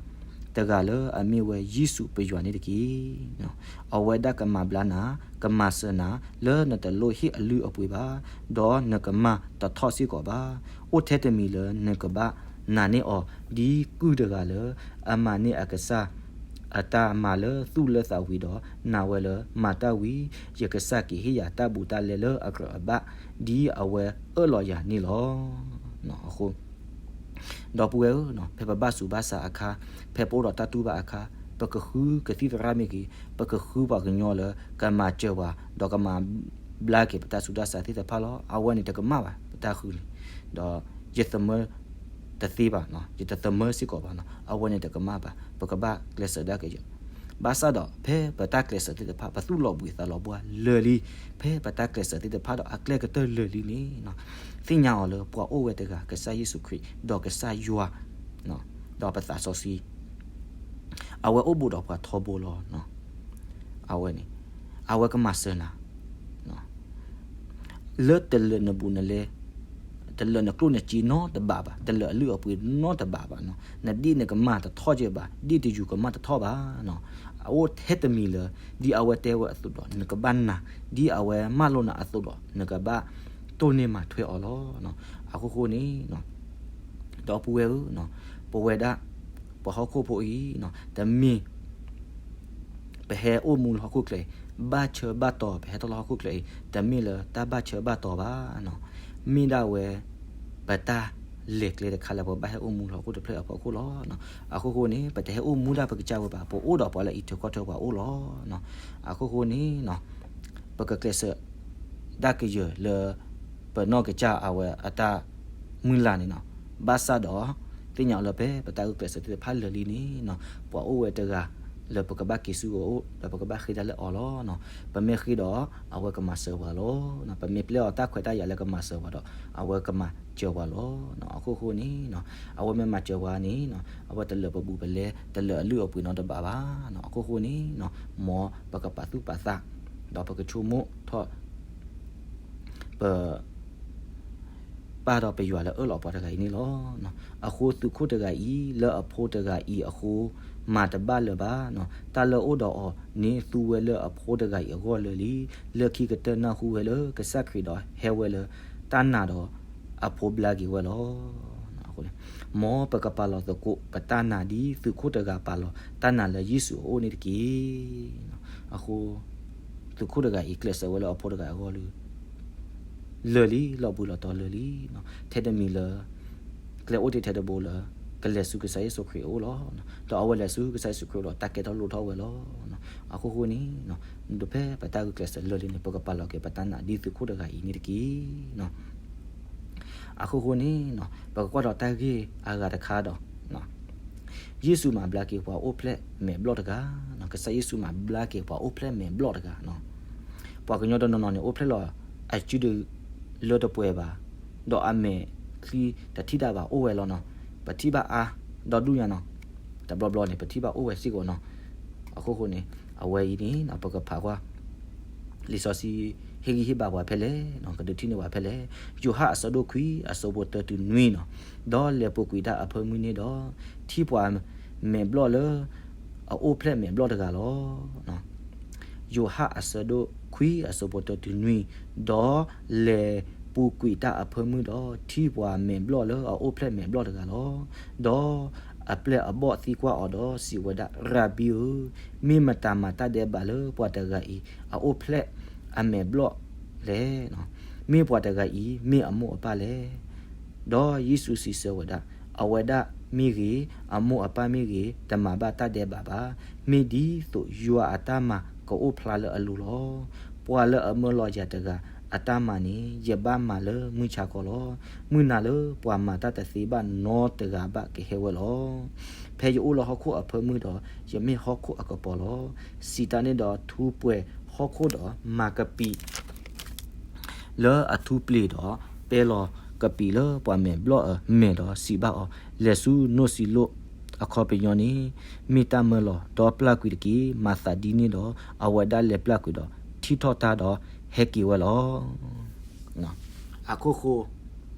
တဂၤလၢအမ့ၢ်ဝဲယ့ၣ်ၡူးပယွၤန့ၣ်တက့ၢ်. အဝဲဒၣ်ကမၤဘျါနၤ, ကမၤစၢၤနၤ လၢနတလိၣ်ဟ့ၣ်အလုၢ်အပှ့ၤဘၣ်, ဒီးနကမၣ်တထီၣ်စ့ၢ်ကီးဘၣ်. အိၣ်ထဲတမံၤလၢနကဘၣ်နာ်န့ၢ်အီၤ ဒ်ကုၢ်တဂၤလၢ အမၤန့ၢ်အကစၢ် အတၢ်မၤလၢသူၣ်လၢသးဝံၤဒီး နာ်ဝဲလၢမၤတၢ်ဝံၤ ယကစၢ်က့ၤဟ့ၣ်ယၤတၢ်ဘူးတၢ်လဲလၢအကြၢးအဘၣ် ဒ်အဝဲအၢၣ်လီၤယၤန့ၣ်လီၤ. အဃိ ဒီပုၢ်ဝဲၢ်ဧၢ, ဖဲပဘၣ်ဆူးဘၣ်ဆါအခါ, ဖဲပအိၣ်ဒီးတၢ်တူၢ်ဘၣ်အခါ, ပကဃုကသံၣ်သရၣ်မ့ၢ်ဂ့ၤ, ပကဃုပှၤကညီလၢ ကမၤစၢၤပှၤ ဒီးကမၤဘျါက့ၤပတၢ်ဆူးတၢ်ဆါသ့ၣ်တဖၣ်လီၤ. အဝဲန့ၣ်တကမၣ်ဘၣ်, ပတၢ်ဃုန့ၣ်, ဒီးယသမၢတသ့ဘၣ်, ယတသမၢစ့ၢ်ကီးဘၣ်နီၤ, အဝဲန့ၣ်တကမၣ်ဘၣ်, ပကဘၣ်ကျဲးစၢးဒၣ်ကယၢၤ ဘၣ်ဆၣ်ဒီး ဖဲပတၢ်ကျဲးစၢးသ့ၣ်တဖၣ် ပသူၣ်လီၤဘှံးသးလီၤဘှါလၢာ်လံ, ဖဲပတၢ်ကျဲးစၢးသ့ၣ်တဖၣ်ဒီးအကျဲကတၢၢ်လၢာ်လံန့ၣ်, သ့ၣ်ညါအီၤလၢပှၤအိၣ်ဝဲတဂၤ ကစၢ်ယ့ၣ်ၡူးခရံာ် ဒီးကစၢ်ယွၤ ဒီးပသးစီဆှံ အဝဲအိၣ်ဘူးဒီးပှၤထီဘိလီၤ. အဝဲန့ၣ် အဝဲကမၤစၢၤနၤ လၢတလၢာ်နဘူးနလဲ, တလၢာ်နကျိၣ်နစ့နီတဘးဘၣ်, တလၢာ်အလုၢ်အပှ့ၤနီတဘးဘၣ်နီၤ, နဒ့ၣ်နကမၢ်တထီၣ်ကဲဘၣ်, ဒ့ၣ်တယူၤကမၢ်တထီၣ်ဘၣ်နီၤ, အအိၣ်ထဲတမံၤလၢ ဒ်အဝဲတဲဝဲအသိးဒီး နကဘၣ်နာ်, ဒ်အဝဲမၢလိာ်နၤအသိးဒီး နကဘၣ်တိၢ်န့ၢ်မၤထွဲအီၤလီၤ. အဃိဃိန့ၣ် ဒီပုၢ်ဝဲၢ်ဧၢ, ပဝဲဒၣ် ပှၤဟီၣ်ခိၣ်ဖိအံၤ တမ့ၢ် ပဟဲအိၣ်မူလၢဟီၣ်ခိၣ်ချၢအံၤ, ဘၣ်ဆၢဘၣ်တီၤ ပဟဲထီၣ်လၢဟီၣ်ခိၣ်ချၢအံၤ တမ့ၢ်လၢတၢ်ဘၣ်ဆၢဘၣ်တီၤဘၣ်နီၤ, မ့ၢ်ဒၣ်ဝဲ ပတၢ်လဲၤကျဲတခါလၢပဘၣ်ဟဲအိၣ်မူလၢဟီၣ်ခိၣ်တဖျၢၣ်အဖီခိၣ်လီၤ. အဃိဃိန့ၣ် ပတဟဲအိၣ်မူဒၣ်ပကစၢ်ဝဲဘၣ်, ပအိၣ်ဒီးပှၤလၢအံးထွဲကွၢ်ထွဲပှၤအိၣ်လီၤ. အဃိဃိန့ၣ် ပကကျဲးစၢး ဒၣ်ကယၢၤလၢ ပနီၢ်ကစၢ်အဝဲအတၢ်မုၢ်လၢ်န့ၣ်နီၤ, ဘၣ်ဆၣ်ဒီး သ့ၣ်ညါအီၤလၢဖဲပတၢ်ဂုာ်ကျဲးစၢးသ့ၣ်တဖၣ်လၢာ်လံန့ၣ်နီၤ, ပှၤအိၣ်ဝဲတဂၤလၢပကဘၣ်က့ၤဆူအအိၣ် ဒီးပကဘၣ်ဃ့တၢ်လၢအီၤလီၤ. ပမ့ၢ်ဃ့ဒီး အဝဲကမၤစၢၤပှၤလီၤ. ပမ့ၢ်ပျဲအီၤတၢ်ခွဲးတၢ်ယာ်လၢကမၤစၢၤပှၤဒီး အဝဲကမၤစၢၤပှၤလီၤ. အဃိဃိန့ၣ် အဝဲမ့ၢ်မၤစၢၤပှၤန့ၣ် အဝဲတလၢာ်ပဘူးပလဲ တလၢာ်အလုၢ်အပှ့ၤနီတဘးဘၣ်. အဃိဃိန့ၣ် မ်ပကပာ်သူၣ်ပာ်သး ဒီးပကဆိကမိၣ်ထီၣ် ပ ပၢ်ဒီးပယွၤလၢအၢၣ်လီၤပှၤတဂၤအံၤန့ၣ်လီၤ. အဃိသုးခိၣ်တဂၤအံၤ လၢအဖိတဂၤအံၤအဃိ မၤတဘၣ်လၢၤဘၣ်. တၢ်လၢအိၣ်ဒီးအီၤန့ၣ် သူဝဲလၢအဖိတဂၤအံၤအဂီၢ်လၢာ်လံ. လၢခံကတၢၢ်နၢ်ဟူဝဲလၢကစၢ်ခရံာ်ဒီးဟဲဝဲလၢတၢ်နာ်ဒီး အဖိဘျါက့ၤဝဲလီၤ. မ်ပကပာ်လီၤသကိးပတၢ်နာ်ဒ်သုးခိၣ်တဂၤပာ်လီၤတၢ်နာ်လၢယ့ၣ်ၡူးအအိၣ်န့ၣ်တက့ၢ်. အဃိ သုးခိၣ်တဂၤအံၤ ကျဲးစၢးဝဲလၢအဖိတဂၤအဂီၢ်လၢ လၢာ်လံ, လီၤဘှံးလီၤတီၤလၢာ်လံ. ထဲတမံၤလၢ ကျဲအိၣ်တ့ၢ်ထဲတဘိလၢ ကလဲၤဆူကစၢ်ယ့ၣ်ၡူးခရံာ်အအိၣ်လီၤ. ဒီးအဝဲလဲၤဆူကစၢ်ယ့ၣ်ၡူးခရံာ်အအိၣ်ဒီး တၢ်ကဲထီၣ်လိၣ်ထီၣ်ဝဲလီၤ. အဃိဃိန့ၣ် ဒ်ဖဲပတၢ်ဂုာ်ကျဲးစၢးလၢာ်လံန့ၣ် ပကပာ်လီၤက့ၤပတၢ်နာ်ဒ်သုးခိၣ်တဂၤအံၤန့ၣ်တက့ၢ်. အဃိဃိန့ၣ် ပကကွၢ်ဒီးတၢ်ဂ့ၢ်အဂၤတခါဒီး ယ့ၣ်ၡူးမၤဘျါက့ၤပှၤအိၣ်ဖျဲၣ်မဲာ်ဘျီၣ်တဂၤ, ကစၢ်ယ့ၣ်ၡူးမၤဘျါက့ၤပှၤအိၣ်ဖျဲၣ်မဲာ်ဘျီၣ်တဂၤ. ပှၤကညီတနီၤနီၤန့ၣ် အိၣ်ဖျဲၣ်လီၤအစုဒုးလၢတပှဲၤဘၣ်, ဒီးအမဲာ်ချံတထံၣ်တၢ်ဘၣ်အိၣ်ဝဲလီၤနီၤ. ပထံၣ်ဘၣ်အါဒီဒူၣ်ညါနီၤ, တဘျီဘျီန့ၣ် ပထံၣ်ဘၣ်အိၣ်ဝဲစ့ၢ်ကီးနီၤ. အဃိဃိန့ၣ် အဝဲအံၤန့ၣ် ပကဖးကွၢ် လံာ်စီဆှံ ဟ့ၣ်ဂံၢ်ဟ့ၣ်ဘါပှၤဖဲလဲၣ်, ကဒုးထံၣ်န့ၢ်ပှၤဖဲလဲၣ်. ယိၤဟၣ်အဆၢဒိၣ်ခွံ အဆၢဖိတၢတုၤနွံနီၤ, ဒီးလဲၤပူၤကွံာ်တၢ်အဖၢမုၢ်န့ၣ်ဒီး ထံၣ်ပှၤမဲာ်ဘျီၣ်လၢ အအိၣ်ဖျဲၣ်မဲာ်ဘျီၣ်တဂၤလီၤ. ယိၤဟၣ်အဆၢဒိၣ်ခွံ အဆၢဖိတၢတုၤနွံ, ဒီးလဲၤပူၤကွံာ်တၢ်အဖၢမုၢ်ဒီး ထံၣ်ပှၤမဲာ်ဘျီၣ်လၢအအိၣ်ဖျဲၣ်မဲာ်ဘျီၣ်တဂၤလီၤ. ဒီးအပျဲၢ်အဘီၣ်သံကွၢ်အီၤဒီးစံးဝဲဒၣ်, ရၤဘံဧၢ, မ့ၢ်မတၤမၤတၢ်ဒဲးဘးလၢပှၤတဂၤအံၤ အအိၣ်ဖျဲၣ်အမဲာ်ဘျီၣ်လဲၣ်. မ့ၢ်ပှၤတဂၤအံၤ မ့ၢ်အမိၢ်အပၢ်လဲၣ်. ဒီးယ့ၣ်ၡူးစံးဆၢဝဲဒၣ်, အဝဲဒၣ်မ့ၢ်ဂ့ၤ, အမိၢ်အပၢ်မ့ၢ်ဂ့ၤ, တမၤဘၣ်တၢ်ဒဲးဘးဘၣ်. မ့ၢ်ဒ်သိးယွၤအတၢ်မၤကအိၣ်ဖျါလၢအလိၤလီၤ. ပှၤလၢအမၢလီၤယၤတဂၤအတၢ်မၤန့ၣ် ယဘၣ်မၤလၢမုၢ်ဆါခီလီၤ. မုၢ်နၤလၢပှၤမၤတၢ်တသ့ဘၣ်နီတဂၤဘၣ်ကဟဲဝဲလီၤ. ဖဲယအိၣ်လၢဟီၣ်ခိၣ်အဖၢမုၢ်ဒီး ယမ့ၢ်ဟီၣ်ခိၣ်အကပီၤလီၤ. စံးတၢ်န့ၣ်ဒီးထူးပှဲၤဟီၣ်ခိၣ်ဒီးမၤကပံာ် လၢအထူးပျ့ၤဒီး ပဲလီၤကပံာ်လၢပှၤမဲာ်ဘျီၣ်အမဲာ်ဒီးစံးဘၣ်အီၤ, လဲၤဆူနိၣ်စံလိၣ်အခီပညီန့ၣ် မ့ၢ်တၢ်မၢလီၤ, ဒီးပျၢ်ကွံာ်တက့ၢ်. မၤသးဒ်န့ၣ်ဒီး အဝဲဒၣ်လဲၤပျၢ်ကွံာ်ဒီးထံၣ်ထီၣ်တၢ်ဒီးဟဲက့ၤဝဲလီၤ. အခိၣ်ဃိ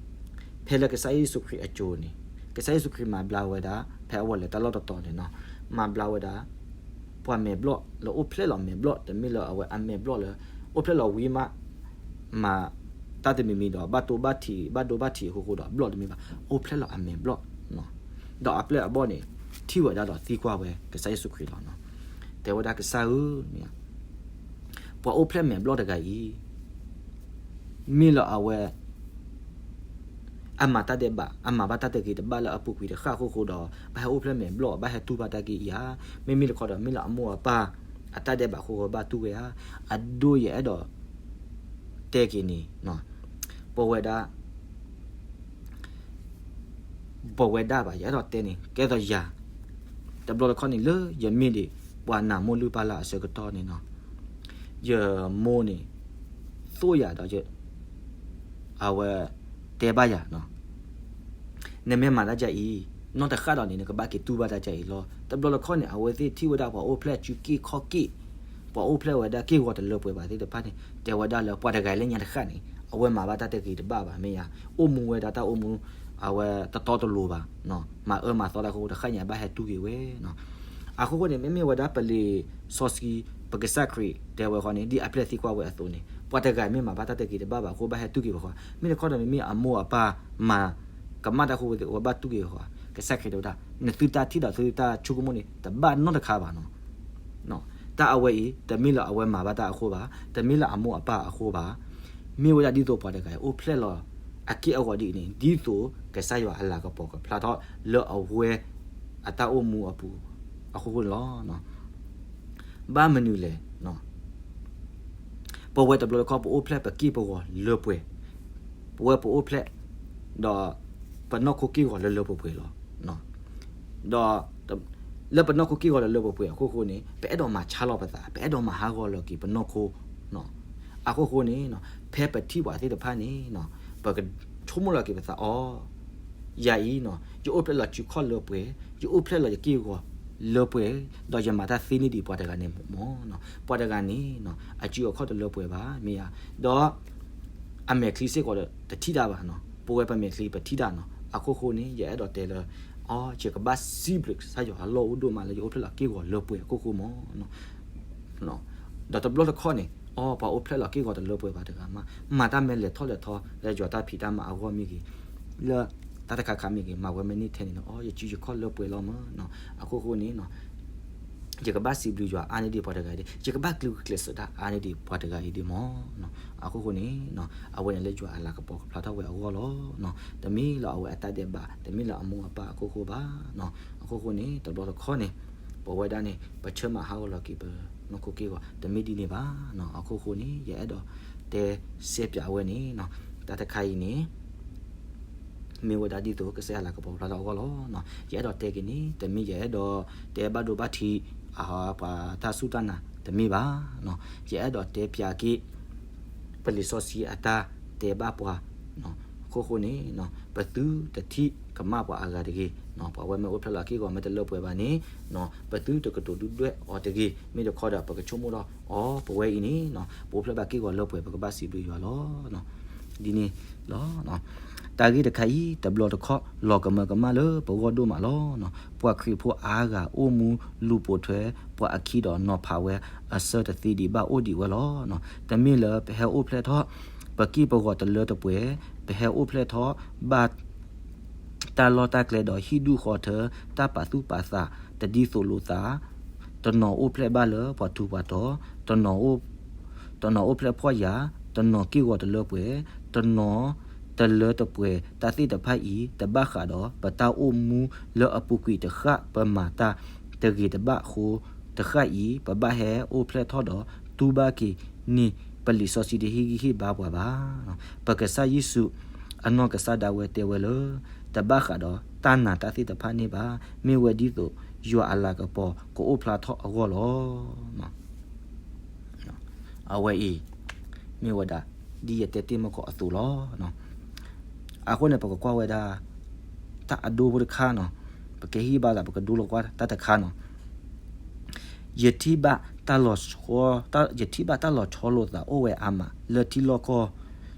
ဖဲလၢကစၢ်ယ့ၣ်ၡူးခရံာ်အစိၤန့ၣ် ကစၢ်ယ့ၣ်ၡူးခရံာ်မၤဘျါဝဲဒၣ် ဖဲအဝဲလဲၤတၢ်လီၢ်တတီၤန့ၣ်နီၤ, မၤဘျါဝဲဒၣ် ပှၤမဲာ်ဘျီၣ်လၢအိၣ်ဖျဲၣ်လီၤမဲာ်ဘျီၣ် တမ့ၢ်လၢအဝဲအမဲာ်ဘျီၣ်လၢ အိၣ်ဖျဲၣ်လီၤဝံၤမး မၤတၢ်တမံၤမံၤဒီး ဘၣ်တိဘၣ်ထံး ဘၣ်ဒိဘၣ်ထံးအဃိဃိဒီး ဘျီၣ်တမ့ၢ်ဘၣ် အိၣ်ဖျဲၣ်လီၤအမဲာ်ဘျီၣ်နီၤ. ဒီးအပျဲၢ်အဘီၣ်န့ၣ် ထံၣ်ဝဲဒၣ်ဒီးသံကွၢ်ဝဲကစၢ်ယ့ၣ်ၡူးခရံာ်လီၤနီၤ. တဲဝဲဒၣ်ကစၢ်ဧၢ ပှၤအိၣ်ဖျဲၣ်မဲာ်ဘျီၣ်တဂၤအံၤ မ့ၢ်လၢအဝဲ အမၤတၢ်ဒဲးဘး အမၤဘၣ်တၢ်တဂ့ၤတဘၣ်လၢအပူၤကွံာ်တဃၣ်အဃိဃိဒီး ဘၣ်ဟဲအိၣ်ဖျဲၣ်မဲာ်ဘျီၣ် ဘၣ်ဟဲတူၢ်ဘၣ်တၢ်ဂ့ၢ်အံၤဧါ. မ့မ့ၢ်တခီဒီး မ့ၢ်လၢအမိၢ်အပၢ် အတၢ်ဒဲးဘးအဃိဃိဘၣ်တူၢ်ဝဲဧါ. အဒိ ယအဲၣ်ဒိးတဲက့ၤန့ၣ် ပဝဲဒၣ် ပဝဲဒၣ်ဘၣ် ယအဲၣ်ဒိးတဲန့ၣ် ကဲသိးယၤ တဘျီတခီၣ်န့ၣ် လၢယမ့ၢ်ဒံး ပှၤနာ်မိၢ်လုၢ်ပၢ်လၢ်အဆၢကတီၢ်န့ၣ်နီၤ, ယမိၢ်န့ၣ် သိၣ်ယၤဒီး အဝဲတဲဘၣ်ယၤနီၤ, နမ့ၢ်မၤတၢ်ဒ်အံၤ နီၢ်တဃၣ်ဒီးန့ၣ် နကဘၣ်က့ၤတူၢ်ဘၣ်တၢ်ဒ်အံၤလီၤ. တဘျီတခီၣ်န့ၣ် အဝဲသ့ၣ်ထံၣ်ဝဲဒၣ်ပှၤအိၣ်ဖျဲၣ်စုက့ၢ်ခီၣ်က့ၢ် ပှၤအိၣ်ဖျဲၣ်ဝဲဒၣ်က့ၢ်ဂီၤတလၢပှဲၤဘၣ်သ့ၣ်တဖၣ်န့ၣ် တဲဝဲဒၣ်လၢပှၤတဂၤလၢညါတဃၣ်န့ၣ် အဝဲမၤဘၣ်တၢ်တဂ့ၤတဘၣ်ဘၣ်မ့ၢ်ဧါ, အိၣ်မူဝဲဒၣ်တၢ်အိၣ်မူ အဝဲတတီတလိၤဘၣ်, မၤအၢမၤသီတၢ်အဃိ တဃၣ်ညါဘၣ်ဟဲတူၢ်က့ၤဝဲနီၤ. အဃိဃိန့ၣ် မ့မ့ၢ်ဝဲဒၣ်ပလံာ်စီဆှံ ပကစၢ်ခရံာ်တဲဝဲဃီန့ၣ် ဒ်အပျဲၢ်သံကွၢ်ဝဲအသိးန့ၣ် ပှၤတဂၤမ့ၢ်မၤဘၣ်တၢ်တဂ့ၤတဘၣ်ဘၣ်အဃိ ဘၣ်ဟဲတူၢ်က့ၤဝဲဃီ, မ့ၢ်တခီဒီး မ့မ့ၢ်အမိၢ်အပၢ်မၤ ကမၣ်တၢ်အဃိ အဝဲဘၣ်တူၢ်က့ၤဝဲဃီ, ကစၢ်ခရံာ်တဲဝဲဒၣ် နသုတၢ်ထံၣ်ဒီးသုတၢ်ဆိကမိၣ်န့ၣ် တဘၣ်နီတခါဘၣ်နီၤ. တၢ်အဝဲအံၤ တမ့ၢ်လၢအဝဲမၤဘၣ်တၢ်အဃိဘၣ်, တမ့ၢ်လၢအမိၢ်အပၢ်အဃိဘၣ်, မ့ၢ်ဝဲဒၣ်ဒ်သိးပှၤတဂၤအံၤ အိၣ်ဖျဲၣ်လီၤအက့ၢ်အဂီၤဒ်အံၤန့ၣ် ဒ်သိးကစၢ်ယွၤအလၤကပီၤကဖျါထီၣ်လၢအဝဲအတၢ်အိၣ်မူအပူၤအဃိဃိန့ၣ်လီၤ. ဘၣ်မနုၤလဲၣ် ပဝဲတဘျီတခီၣ် ပအိၣ်ဖျဲၣ်ပက့ၢ်ပဂီၤလၢပှဲၤ, ပဝဲပအိၣ်ဖျဲၣ် ဒီးပနီၢ်ခိက့ၢ်ဂီၤလၢလၢပှဲၤပှဲၤလီၤ. ဒီး လၢပနီၢ်ခိက့ၢ်ဂီၤလၢလၢပှဲၤပှဲၤအဃိဃိန့ၣ် ပအဲၣ်ဒိးမၤဆါလီၤပသး ပအဲၣ်ဒိးမၤဟးဂီၤလီၤက့ၤပနီၢ်ခိ အဃိဃိန့ၣ် ဖဲပထံၣ်ပှၤသ့ၣ်တဖၣ်န့ၣ် ပကဆိကမိၣ်လီၤက့ၤပသးအီၤ ယၤအံၤ ယအိၣ်ဖျဲၣ်လီၤစုခီၣ်လၢပှဲၤ, ယအိၣ်ဖျဲၣ်လီၤယက့ၢ်ဂီၤလၢပှဲၤ, ဒီးယမၤတၢ်သ့န့ၢ်ဒံးပှၤတဂၤန့ၣ်မ့ၢ်, ပှၤတဂၤန့ၣ် အစုအခီၣ်တလၢပှဲၤဘၣ် မ့ၢ်ဧါ, ဒီး အမဲာ်ချံစ့ၢ်ကီးတထံၣ်တၢ်ဘၣ်နီၤ, ပဝဲပမဲာ်ချံပထံၣ်တၢ်နီၤ, အဃိဃိန့ၣ် ယအဲၣ်ဒိးတဲလၢ အီ ယကဘၣ်စံးဘျုးကစၢ်ယွၤအလီၢ်အိၣ်ဒိၣ်မးလၢယအိၣ်ဖျဲၣ်လီၤက့ၢ်ဂီၤလၢပှဲၤအဃိဃိမ့ၢ် ဒီးတဘျီတခီၣ်န့ၣ် အီ ပှၤအိၣ်ဖျဲၣ်လီၤက့ၢ်ဂီၤတလၢပှဲၤဘၣ်တဂၤမး, မၤတၢ်မ့ၢ်လဲၤထီၣ်လဲၤထီ လၢယွၤတၢ်ဖံးတၢ်မၤအဂီၢ်မ့ၢ်ဂ့ၤ, လၢတၢ်တခါခါမ့ၢ်ဂ့ၤ, မၤဝဲမ့ၢ်န့ၢ်ထဲန့ၣ်နီၤ, အီ ယစုယခီၣ်လၢပှဲၤလီၤမးနီၤ. အခိၣ်ဃိန့ၣ် ယကဘၣ်စံးဘျုးယွၤအါန့ၢ်ဒံးပှၤတဂၤအံၤဒံး, ယကဘၣ်ကလုၢ်ကကျဲးစၢးတၢ်အါန့ၢ်ဒံးပှၤတဂၤအံၤဒံးမး. အခိၣ်ဃိန့ၣ် အဝဲန့ၣ်လၢယွၤအလၤကပီၤကဖျါထီၣ်ဝဲအဂီၢ်လီၤ. တမ့ၢ်လၢအဝဲအတၢ်ဒဲးဘး, တမ့ၢ်လၢအမိၢ်အပၢ်အခိၣ်ဃိဘၣ်. အခိၣ်ဃိန့ၣ် တဘျီတခီၣ်န့ၣ် ပဝဲဒၣ်န့ၣ် ပဆၢမၤဟးဂီၤလီၤက့ၤပနီၢ်ခိက့ၢ်ဂီၤ တမ့ၢ်ဒ်န့ၣ်ဘၣ်. အခိၣ်ဃိန့ၣ် ယအဲၣ်ဒိးတဲစဲးပၠးဝဲန့ၣ် တၢ်တခါအံၤန့ၣ် မ့ၢ်ဝဲဒၣ်ဒ်သိးကစၢ်ယွၤလၤကပီၤကဖျါထီၣ်အဂီၢ်လီၤ. ယအဲၣ်ဒိးတဲက့ၤန့ၣ် တမ့ၢ်ယအဲၣ်ဒိးတဲဘၣ်ဒိဘၣ်ထံး အပှၤတၢ်စူၢ်တၢ်နာ်တမ့ၢ်ဘၣ်. ယအဲၣ်ဒိးတဲပၠးက့ၤ ပလံာ်စီဆှံအတၢ်တဲဘၣ်ပှၤ. အခိၣ်ဃိန့ၣ် ပသုတထံၣ်ကမၣ်ပှၤအဂၤတဂ့ၤ. ပှၤဝဲမ့ၢ်အိၣ်ဖျဲၣ်လီၤက့ၢ်ဂီၤမ့ၢ်တလၢပှဲၤဘၣ်န့ၣ် ပသုတကတိၤဒုၣ်ဒွဲၣ်အီၤတဂ့ၤ. မ့ၢ်တခီဒီး ပကဆိကမိၣ်ဒီး အီ ပဝဲအံၤန့ၣ် ပအိၣ်ဖျဲၣ်ဘၣ်က့ၢ်ဂီၤလၢပှဲၤ ပကဘၣ်စံးဘျုးယွၤလီၤ. ဒ်န့ၣ်လီၤ. တၢ်ဂ့ၢ်တခါအံၤ တဘျီတခီၣ် လီၤကမၢကမၣ်လၢပဂီၢ်ဒိၣ်မးလီၤ. ပှၤခရံာ်ဖိအါဂၤအိၣ်မူလူၤပိာ်ထွဲ ပှၤအခံဒီးနီၤဖးဝဲအဆၢတသ့ဒံးဘၣ်အိၣ်ဒံးဝဲလီၤ. တမ့ၢ်လၢပဟဲအိၣ်ဖျဲၣ်ထီၣ် ပက့ၢ်ပဂီၤတလၢတပှဲၤ, ပဟဲအိၣ်ဖျဲၣ်ထီၣ်ဘၣ် တၢ်လီၢ်တၢ်ကျဲဒီးဟံၣ်ဒူၣ်ဃီထၢ တၢ်ပာ်သူၣ်ပာ်သး တဒ်သိးလိာ်သး, တနီၤအိၣ်ဖျဲၣ်ဘၣ်လၢပှၤထူးပှၤတီၤ, တနီၤအိၣ်ဖျဲၣ်ဖှီၣ်ယာ်, တနီၤက့ၢ်ဂီၤတလၢပှဲၤ, တနီၤတလၢတပှဲၤ တၢ်သ့ၣ်တဖၣ်အံၤ တဘၣ်ဃးဒီးပတၢ်အိၣ်မူလၢအပူၤကွံာ်တဃၣ်ပမၤတၢ်တဂ့ၤတဘၣ်အဃိတဃၣ်အံၤ ပဘၣ်ဟဲအိၣ်ဖျဲၣ်ထီၣ်ဒီးတူၢ်ဘၣ်က့ၤန့ၢ် ပလံာ်စီဆှံတဟ့ၣ်ဂံၢ်ဟ့ၣ်ဘါပှၤဘၣ်. ပကစၢ်ယ့ၣ်ၡူးအနီၢ်ကစၢ်ဒၣ်ဝဲတဲဝဲလၢ တဘၣ်ဃးဒီးတၢ်နာ်တၢ်သ့ၣ်တဖၣ်န့ၣ်ဘၣ်. မ့ၢ်ဝဲဒ်သိးယွၤအလၤကပီၤကအိၣ်ဖျါထီၣ်အဂီၢ်လီၤ. အဝဲအံၤ မ့ၢ်ဝဲဒၣ် ဒ်ယတဲတ့ၢ်မီၢ်ကီးအသိးလီၤ. အဃိန့ၣ် ပကကွၢ်ဝဲဒၣ် တၢ်အဒိဖိတခါနီၤ, ပကဟ့ၣ်ဘါသး ပကဒိလီၤကွၢ်တၢ်တခါနီၤ. ယထံၣ်ဘၣ်တၢ်လီၤဆီ, ယထံၣ်ဘၣ်တၢ်လီၤဆီလိာ်သးအိၣ်ဝဲအါမး လၢထံလီၢ်ကီၢ်,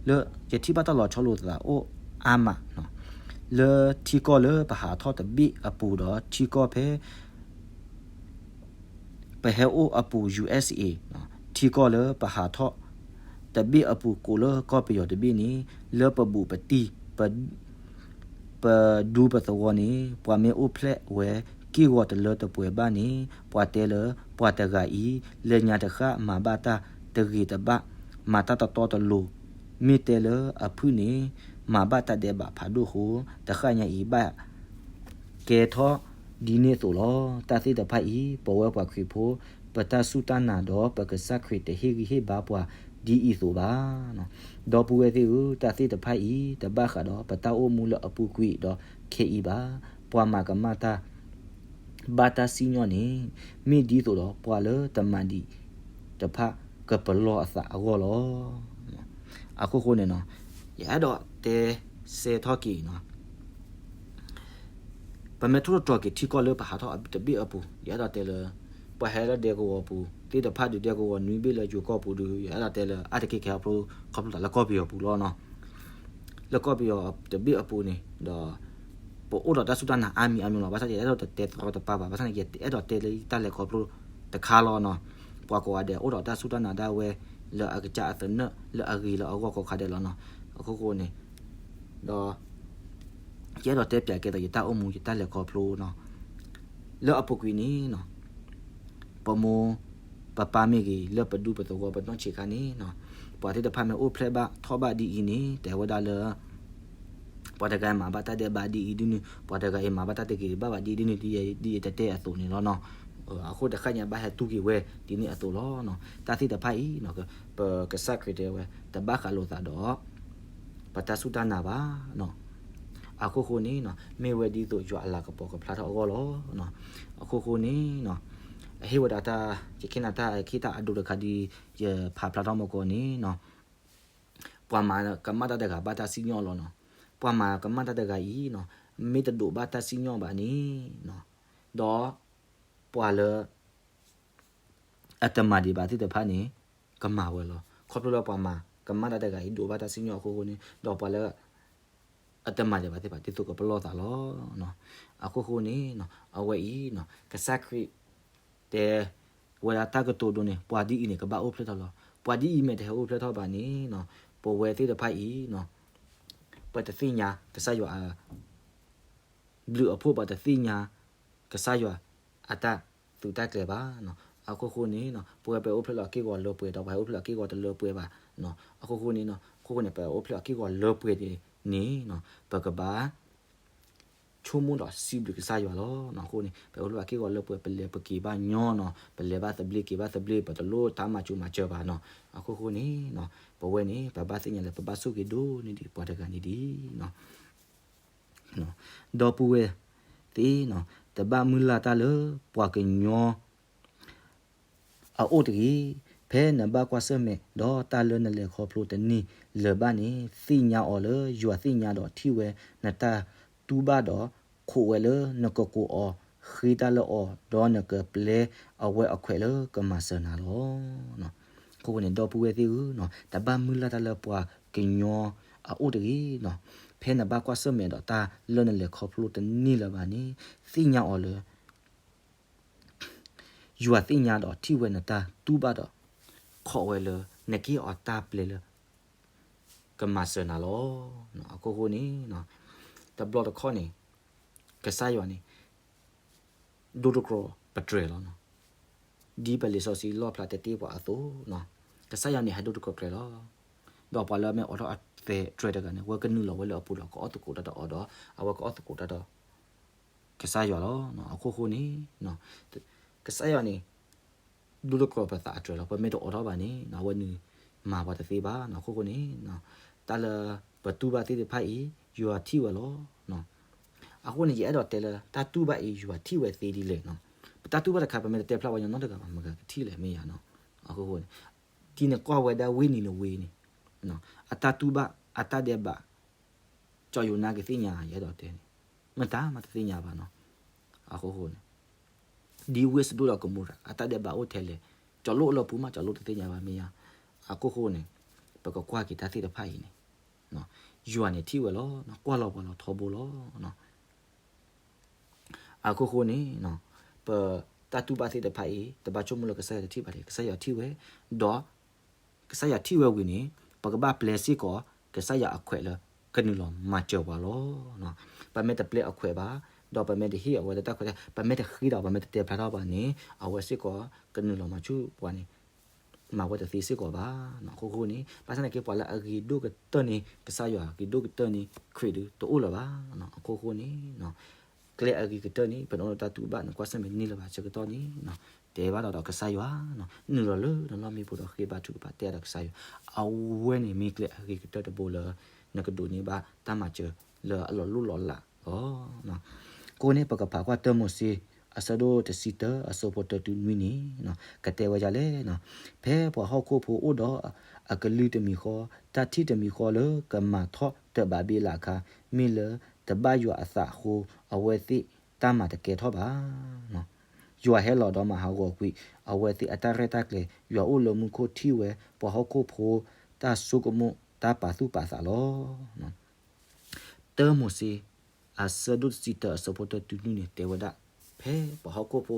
လၢ ယထံၣ်ဘၣ်တၢ်လီၤဆီလိာ်သးအိၣ်အါမး လၢထံကီၢ်လၢပဟးထီၣ်တဘ့ၣ်အပူၤဒီးထံကီၢ်ဖဲ ပဟဲအိၣ်အပူၤ ယူၢ်အ့ၣ်စ့ၣ်အ့ၣ်, ထံကီၢ်လၢပဟးထီၣ်တဘ့ၣ်အပူၤ ကိးလၢကီၢ်ပယီၤတဘ့ၣ်န့ၣ် လၢပဘူးပတံၢ် ပဒူပသဝီန့ၣ် ပှၤမ့ၢ်အိၣ်ဖျဲၣ်ဝဲက့ၢ်ဂီၤတလၢတပှဲၤဘၣ်န့ၣ် ပှၤတဲလၢပှၤတဂၤအံၤ လၢညါတဃၣ်မၤဘၣ်တၢ်တဂ့ၤတဘၣ်, မၤတၢ်တတီတလိၤ, မ့ၢ်တဲလၢအဖုၣ်န့ၣ် မၤဘၣ်တၢ်ဒဲးဘးဖးဒိၣ်အဃိ တဃၣ်ညါအံၤဘၣ် ကဲထီၣ်ဒ်န့ၣ်အသိးလီၤ. တၢ်သ့ၣ်တဖၣ်အံၤ ပဝဲပှၤခရံာ်ဖိ ပတၢ်စူၢ်တၢ်နာ်ဒီးပကစၢ်ခရံာ်တဟ့ၣ်ဂံၢ်ဟ့ၣ်ဘါပှၤဒ်အံၤအသိးဘၣ်. ဒီပုၢ်ဝဲၢ်သ့ၣ်ဧၢ, တၢ်သ့ၣ်တဖၣ်အံၤ တဘၣ်ဃးဒီးပတၢ်အိၣ်မူလၢအပူၤကွံာ်ဒီးခဲအံၤဘၣ်. ပှၤမၤကမၣ်တၢ် ဘၣ်တၢ်စံၣ်ညီၣ်န့ၣ် မ့ၢ်ဒ်သိးဒီးပှၤလၢတမၤဒံးတဖၣ်ကပလီၢ်အသးအဂီၢ်လီၤ. အခိၣ်ဃိန့ၣ်နီၤ, ယအဲၣ်ဒိးတဲစဲးထီၣ်က့ၤနီၤ ပမ့ၢ်ထိၣ်သတြီၤက့ၤထံကီၢ်လၢပဟးထီၣ်တဘ့ၣ်အပူၤ ယအဲၣ်ဒိးတဲလၢ ပှၤဟဲလၢဒဲကဝီၤပူၤသ့ၣ်တဖၣ်ဒုး ဒဲကဝီၤနွံဘ့ၣ်လၢယိၤကီၢ်ပူၤဒုး ယအဲၣ်ဒိးတဲလၢအါတက့ၢ်ခဲအဖျိ ခီဖျိသးလၢကီၢ်ပယီၤပူၤလီၤနီၤ. လၢကီၢ်ပယီၤတဘ့ၣ်အပူၤန့ၣ်ဒီး ပအိၣ်ဒီးတၢ်စူၢ်တၢ်နာ်အါမံၤအါမံၤလီၤ. ဘၣ်ဆၣ်ယအဲၣ်ဒိးတတဲသရီတပါဘၣ်. ဘၣ်ဆၣ်န့ၣ် ယအဲၣ်ဒိးတဲလၢတၢ်လဲၤခီဖျိတခါလီၤနီၤ. ပှၤကိးဂၤဒဲးအိၣ်ဒီးတၢ်စူၢ်တၢ်နာ်ဒၣ်ဝဲ လၢအကစၢ်အသနၢၣ်လၢအဂ့ၤလၢအဂီၢ်ကိးခါဒဲးလီၤနီၤ. အခိၣ်ဃိန့ၣ် ဒီး ယအဲၣ်ဒိးတဲပၠးကဲသိးယတၢ်အိၣ်မူယတၢ်လဲၤခီဖျိနီၤ. လၢအပူၤကွံာ်န့ၣ်နီၤ ပမိၢ်ပပၢ်မ့ၢ်ဂ့ၤ လၢပဒူပသဝီပနီၢ်ဆံးခါန့ၣ်နီၤ ပှၤသ့ၣ်တဖၣ်မ့ၢ်အိၣ်ဖျဲၣ်ဘၣ်ထီၣ်ဘၣ်ဒ်အံၤန့ၣ် တဲဝဲဒၣ်လၢ ပှၤတဂၤအံၤမၤဘၣ်တၢ်ဒဲးဘးဒ်အံၤဒ်နုၤ, ပှၤတဂၤအံၤမၤဘၣ်တၢ်တဂ့ၤတဘၣ်ဘၣ်ဒ်အံၤဒ်နုၤ ဒ်ယတတဲအသိးန့ၣ်လီၤနီၤ. အဃိတဃၣ်ညါဘၣ်ဟဲတူၢ်က့ၤဝဲဒ်န့ၣ်အသိးလီၤနီၤ. တၢ်သ့ၣ်တဖၣ်အံၤ ပကစၢ်ခရံာ်တဲဝဲ တဘၣ်ဃးလိာ်သးဒီး ပတၢ်စူၢ်တၢ်နာ်ဘၣ်နီၤ. အခိၣ်ဃိန့ၣ်နီၤ မ့ၢ်ဝဲဒ်သိးယွၤအလၤကပီၤကဖျါထီၣ်အဂီၢ်လီၤ. အခိၣ်ဃိန့ၣ်နီၤ အဟ့ၣ်ဝဲဒၣ်တၢ် ယခ့နၤတၢ်ခ့တၢ်အဒိတခါဒ် ယဖးဖျါထီၣ်မီၢ်ကီၢ်န့ၣ်နီၤ ပှၤမၤကမၣ်တၢ်တဂၤဘၣ်တၢ်စံၣ်ညီၣ်လီၤနီၤ. ပှၤမၤကမၣ်တၢ်တဂၤအံၤနီၤ မ့ၢ်တဒိးဘၣ်တၢ်စံၣ်ညီၣ်ဘၣ်န့ၣ်နီၤ ဒီး ပှၤလၢ အတမၤဒံးဘၣ်သ့ၣ်တဖၣ်န့ၣ် ကမၤဝဲလီၤ. ခီဖျိလၢပှၤမၤကမၣ်တၢ်တဂၤအံၤ ဒိးဘၣ်တၢ်စံၣ်ညီၣ်အခိၣ်ဃိန့ၣ် ဒီးပှၤလၢ အတမၤဒံးဘၣ်သ့ၣ်တဖၣ် ဒ်သိးကပလီၢ်သးလီၤ. အခိၣ်ဃိန့ၣ် အဝဲအံၤ ကစၢ်ခရံာ် တဲဝဲဒၣ်တၢ်ကတိၤဒိန့ၣ် ပှၤဒ်အံၤန့ၣ် ကဘၣ်အိၣ်ဖျဲၣ်ထီၣ်လီၤ. ပှၤဒ်အံၤမ့ၢ်တဟဲအိၣ်ဖျဲၣ်ထီၣ်ဘၣ်န့ၣ်, ပဝဲသ့ၣ်တဖၣ်အံၤ ပတသ့ၣ်ညါကစၢ်ယွၤအဘျုးအဖှိၣ်, ပတသ့ၣ်ညါကစၢ်ယွၤအတၢ်သုးတၢ်ကျဲၤဘၣ်. အခိၣ်ဃိန့ၣ် ပဝဲပအိၣ်ဖျဲၣ်လီၤအက့ၢ်အဂီၤလၢပှဲၤဒီး ပှၤဟဲအိၣ်ဖျဲၣ်လီၤအက့ၢ်အဂီၤတလၢပှဲၤဘၣ်. အခိၣ်ဃိန့ၣ်, အခိၣ်ဃိန့ၣ် ပအိၣ်ဖျဲၣ်လီၤအက့ၢ်အဂီၤလၢပှဲၤန့ၣ်, ပကဘၣ် ဆိကမိၣ်ဒီးစံးဘျုးကစၢ်ယွၤလီၤ. အဃိန့ၣ် ပအိၣ်ဖျဲၣ်လီၤအက့ၢ်အဂီၤလၢပှဲၤ, ပလဲၤပက့ၤဘၣ်ညီနီၤ, ပလဲၤဘၣ်သဘျ့က့ၤဘၣ်သဘျ့, ပတလိၣ်တၢ်မၤစၢၤမၤစၢၤဘၣ်နီၤ. အခိၣ်ဃိန့ၣ် ပဝဲန့ၣ် ပဘၣ်သ့ၣ်ညါလၢပဘၣ်ဆိၣ်ဂ့ၤဒိၣ်န့ၢ်ဒံးပှၤတဂၤန့ၣ်ဒံး ဒီပုၢ်ဝဲၢ်သ့ၣ်, တဘၣ်မုၢ်လၢ်တၢ်လၢပှၤကညီအအိၣ်တဂ့ၤ. ဖဲနဘၣ်ကွၢ်ဆၢၣ်မဲာ်ဒီးတၢ်လၢနလဲၤခီဖျိတန့ၢ်လၢၤဘၣ်န့ၣ်, သ့ၣ်ညါအီၤလၢယွၤသ့ၣ်ညါဒီးထံၣ်ဝဲနတၢ်တူၢ်ဘၣ်ဒီး ခိးဝဲလၢနကကိးအီၤ, ဃ့တၢ်လၢအီၤ, ဒီးနကပျဲအဝဲအခွဲးလၢကမၤစၢၤနၤလီၤ. အဃိန့ၣ် ဒီပုၢ်ဝဲၢ်သ့ၣ်ဧၢ, တဘၣ်မုၢ်လၢ်တၢ်လၢပှၤကညီအအိၣ်တဂ့ၤ. ဖဲနဘၣ်ကွၢ်ဆၢၣ်မဲာ်ဒီးတၢ်လၢနလဲၤခီဖျိတန့ၢ်လၢၤဘၣ်န့ၣ်, သ့ၣ်ညါအီၤလၢ ယွၤသ့ၣ်ညါဒီးထံၣ်ဝဲနတၢ်တူၢ်ဘၣ်ဒီး ခိးဝဲလၢနကဟ့ၣ်အီၤတၢ်ပျဲလၢ ကမၤစၢၤနၤလီၤ. အခိၣ်ဃိန့ၣ် တဘျီတခီၣ်န့ၣ် ကစၢ်ယွၤန့ၣ် ဒိတကြၢးပတြဲၤလီၤ. ဒ်ပလံာ်စီဆှံလီၣ်ဖျါတဲတ့ၢ်ပှၤအသိး, ကစၢ်ယွၤန့ၣ် ဟဲဒိတကြၢးတြဲၤလီၤ. ဒီးပှၤလၢအမ့ၢ်အိးထီၣ်အသဲတြဲၤတဂၤန့ၣ် အဝဲကနုာ်လီၤဝဲလၢအပူၤဒီး ကအီၣ်သကိးတၢ်ဒီးအီၤဒီး အဝဲကအီၣ်သကိးတၢ်ဒီး ကစၢ်ယွၤလီၤ. အခိၣ်ဃိန့ၣ် ကစၢ်ယွၤန့ၣ် ဒိတကြၢးပသးအတြဲၤလီၤ. ပမ့ၢ်တအိးထီၣ်ဘၣ်န့ၣ် အဝဲနုာ်မၤပှၤတသ့ဘၣ်. အခိၣ်ဃိန့ၣ် တၢ်လၢပတူၢ်ဘၣ်သ့ၣ်တဖၣ်အံၤ ယွၤထံၣ်ဝဲလီၤ. အဃိန့ၣ် ယအဲၣ်ဒိးတဲလၢ တၢ်တူၢ်ဘၣ်အံၤ ယွၤထံၣ်ဝဲသ့ဒ်လဲၣ်. ပတၢ်တူၢ်ဘၣ်တခါ ပမ့ၢ်တတဲဖျါဝဲညီနီတဂၤဘၣ် မတၤကထံၣ်လဲၣ် မ့ၢ်ယၤ. အဃိန့ၣ် ဒ်နကွၢ်ဝဲဒၣ်ဝ့ၢ်နံၤနဝ့န့ၣ် အတၢ်တူၢ်ဘၣ် အတၢ်ဒဲးဘး ကၠီယိၤနါကသ့ၣ်ညါ ယအဲၣ်ဒိးတဲန့ၣ် မတၤမးတသ့ၣ်ညါဘၣ်နီၤ. အဃိဃိန့ၣ် ဒ်ဝ့ၢ်စဒိၣ်ဒီးကမိၤရၤ အတၢ်ဒဲးဘးအိၣ်ထဲလဲၣ်, ကၠီလိၣ်လၢပူၤမး ကၠီလိၣ်တသ့ၣ်ညါဘၣ်မ့ၢ်ယါ. အဃိဃိန့ၣ် ပကကွၢ်က့ၤတၢ်သ့ၣ်တဖၣ်အံၤန့ၣ် ယွၤန့ၣ်ထံၣ်ဝဲလီၤ, ကွၢ်လီၤပှၤလီၤထီဘိလီၤ. အဃိဃိန့ၣ် ပတၢ်တူၢ်ဘၣ်သ့ၣ်တဖၣ်အံၤ တဘၣ်ဆိကမိၣ်လၢကစၢ်ယွၤတထံၣ်ဘၣ်န့ၣ် ကစၢ်ယွၤထံၣ်ဝဲ, ဒီး ကစၢ်ယွၤထံၣ်ဝဲဝံၤန့ၣ် ပကဘၣ်ပျဲစ့ၢ်ကီး ကစၢ်ယွၤအခွဲးလၢ ကနုာ်လီၤမၤစၢၤပှၤလီၤ. ပမ့ၢ်တပျဲအခွဲးဘၣ်, ဒီးပမ့ၢ်တဟ့ၣ်အဝဲလၢတၢ်ခွဲးတၢ်, ပမ့ၢ်တဃ့ဒီး ပမ့ၢ်တတဲဖျါထီၣ်ဘၣ်န့ၣ် အဝဲစ့ၢ်ကီး ကနုာ်လီၤမၤဆူၣ်ပှၤန့ၣ် မၤဝဲတသ့စ့ၢ်ကီးဘၣ်. အဃိဃိန့ၣ် ဘၣ်ဆၣ်သနာ်က့ ပှၤလၢအဂ့ၤဒိၣ်ကတၢၢ်န့ၣ် ကစၢ်ယွၤ, ဂ့ၤဒိၣ်ကတၢၢ်န့ၣ် ခရံာ်ဒုးတအိၣ်လၢၤဘၣ်. အဃိဃိန့ၣ် ကျဲအဂ့ၤကတၢၢ်န့ၣ် ပနအိၣ်ဒီးတၢ်တူၢ်ဘၣ် နကွၢ်ဆၢၣ်မဲာ်န့ၢ်လၢၤဘၣ်ဆၢကတီၢ်န့ၣ် တဲဘၣ်ဒီး ဒီးကစၢ်ယွၤ နုာ်လီၤလၢနလီၢ်မံပူၤဒီးဃ့ဘါထုကဖၣ်တဲဒီးကစၢ်ယွၤ, အဝဲန့ၣ်မ့ၢ်ကျဲအဂ့ၤကတၢၢ်တဘိလၢ နကဒိးန့ၢ်ဘၣ်တၢ်မၤစၢၤလၢအလီၤလိၢ်လီၤလးလီၤ. အဃိန့ၣ် ပကဖးကွၢ်တၢမိၤၡ့ အဆၢဒိၣ်တဆံတၢ အဆၢဖိတၢတုၤနွံန့ၣ် ကတဲဝဲဒ်လဲၣ်, ဖဲပှၤဟီၣ်ခိၣ်ဖိအိၣ်ဒီးအကလုၢ်တမံၤဃီ, တၢ်ထံၣ်တမံၤဃီလၢကမၤထီၣ်တၢာ်ဘၣ်ဘ့လးအခါ, မ့ၢ်လၢတဘၣ်ယွၤအသးအဃိ အဝဲသ့ၣ်တၢ်မၤတကဲထီၣ်ဘၣ်. ယွၤဟဲလီၤဒီးမၤဟးဂီၤကွံာ်အဝဲသ့ၣ်အတၢ်ရဲၣ်တၢ်ကျဲၤ, ယွၤအိၣ်လၢမူခိၣ်ထံၣ်ဝဲပှၤဟီၣ်ခိၣ်ဖိတၢ်ဆိကမိၣ်တၢ်ပာ်သူၣ်ပာ်သးလီၤ. တၢမိၤၡ့ အဆၢဒိၣ်တဆံတၢ အဆၢဖိတၢတုၤနွံန့ၣ် တဲဝဲဒၣ် ဖဲပှၤဟီၣ်ခိၣ်ဖိ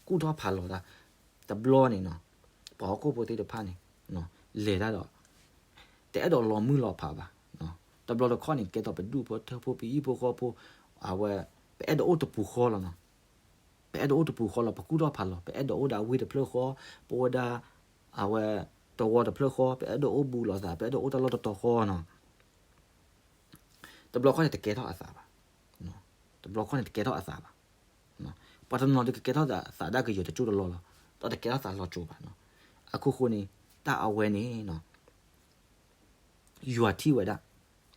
ကူၣ်ထီၣ်ဖးလီၤတၢ် တဘျီန့ၣ်နီၤ, ပှၤဟီၣ်ခိၣ်ဖိသ့ၣ်တဖၣ်န့ၣ် လဲၤတၢ်ဒီး တအဲၣ်ဒိးလီၤမုၢ်လီၤဖးဘၣ်. တဘျီတခီၣ်န့ၣ် ကဲထီၣ်ပဒူၣ်ဖိထၢဖိ ပဟံၣ်ဖိဃီဖိ အဝဲ ပအဲၣ်ဒိးအိၣ်တပူၤဃီလီၤနီၤ. ပအဲၣ်ဒိးအိၣ်တပူၤဃီလီၤ, ပကူၣ်ထီၣ်ဖးလီၤ, ပအဲၣ်ဒိးအိၣ်ဒၣ်ဝ့ၢ်တဖျၢၣ်ဃီ, ပအိၣ်ဝဲဒၣ် အဝဲ တဝီတဖျၢၣ်ဃီ, ပအဲၣ်ဒိးအိၣ်ဘူးလိာ်သး, ပအဲၣ်ဒိးအိၣ်တၢ်လီၢ်တတီၤဃီနီၤ. တဘျီခီၣ်န့ၣ် တကဲထီၣ်အသးဘၣ်. တဘျီခီၣ်န့ၣ် တကဲထီၣ်အသးဘၣ်. ပှၤတနီၤဒီးကကဲထီၣ်သးဒၣ်ကယၢၤတကၠိၢ်တလီၢ်လီၤ, ဒီးတကဲထီၣ်သးလီၤစိၤဘၣ်နီၤ. အခိၣ်ဃိန့ၣ် တၢ်အဝဲန့ၣ် ယွၤထံၣ်ဝဲဒၣ်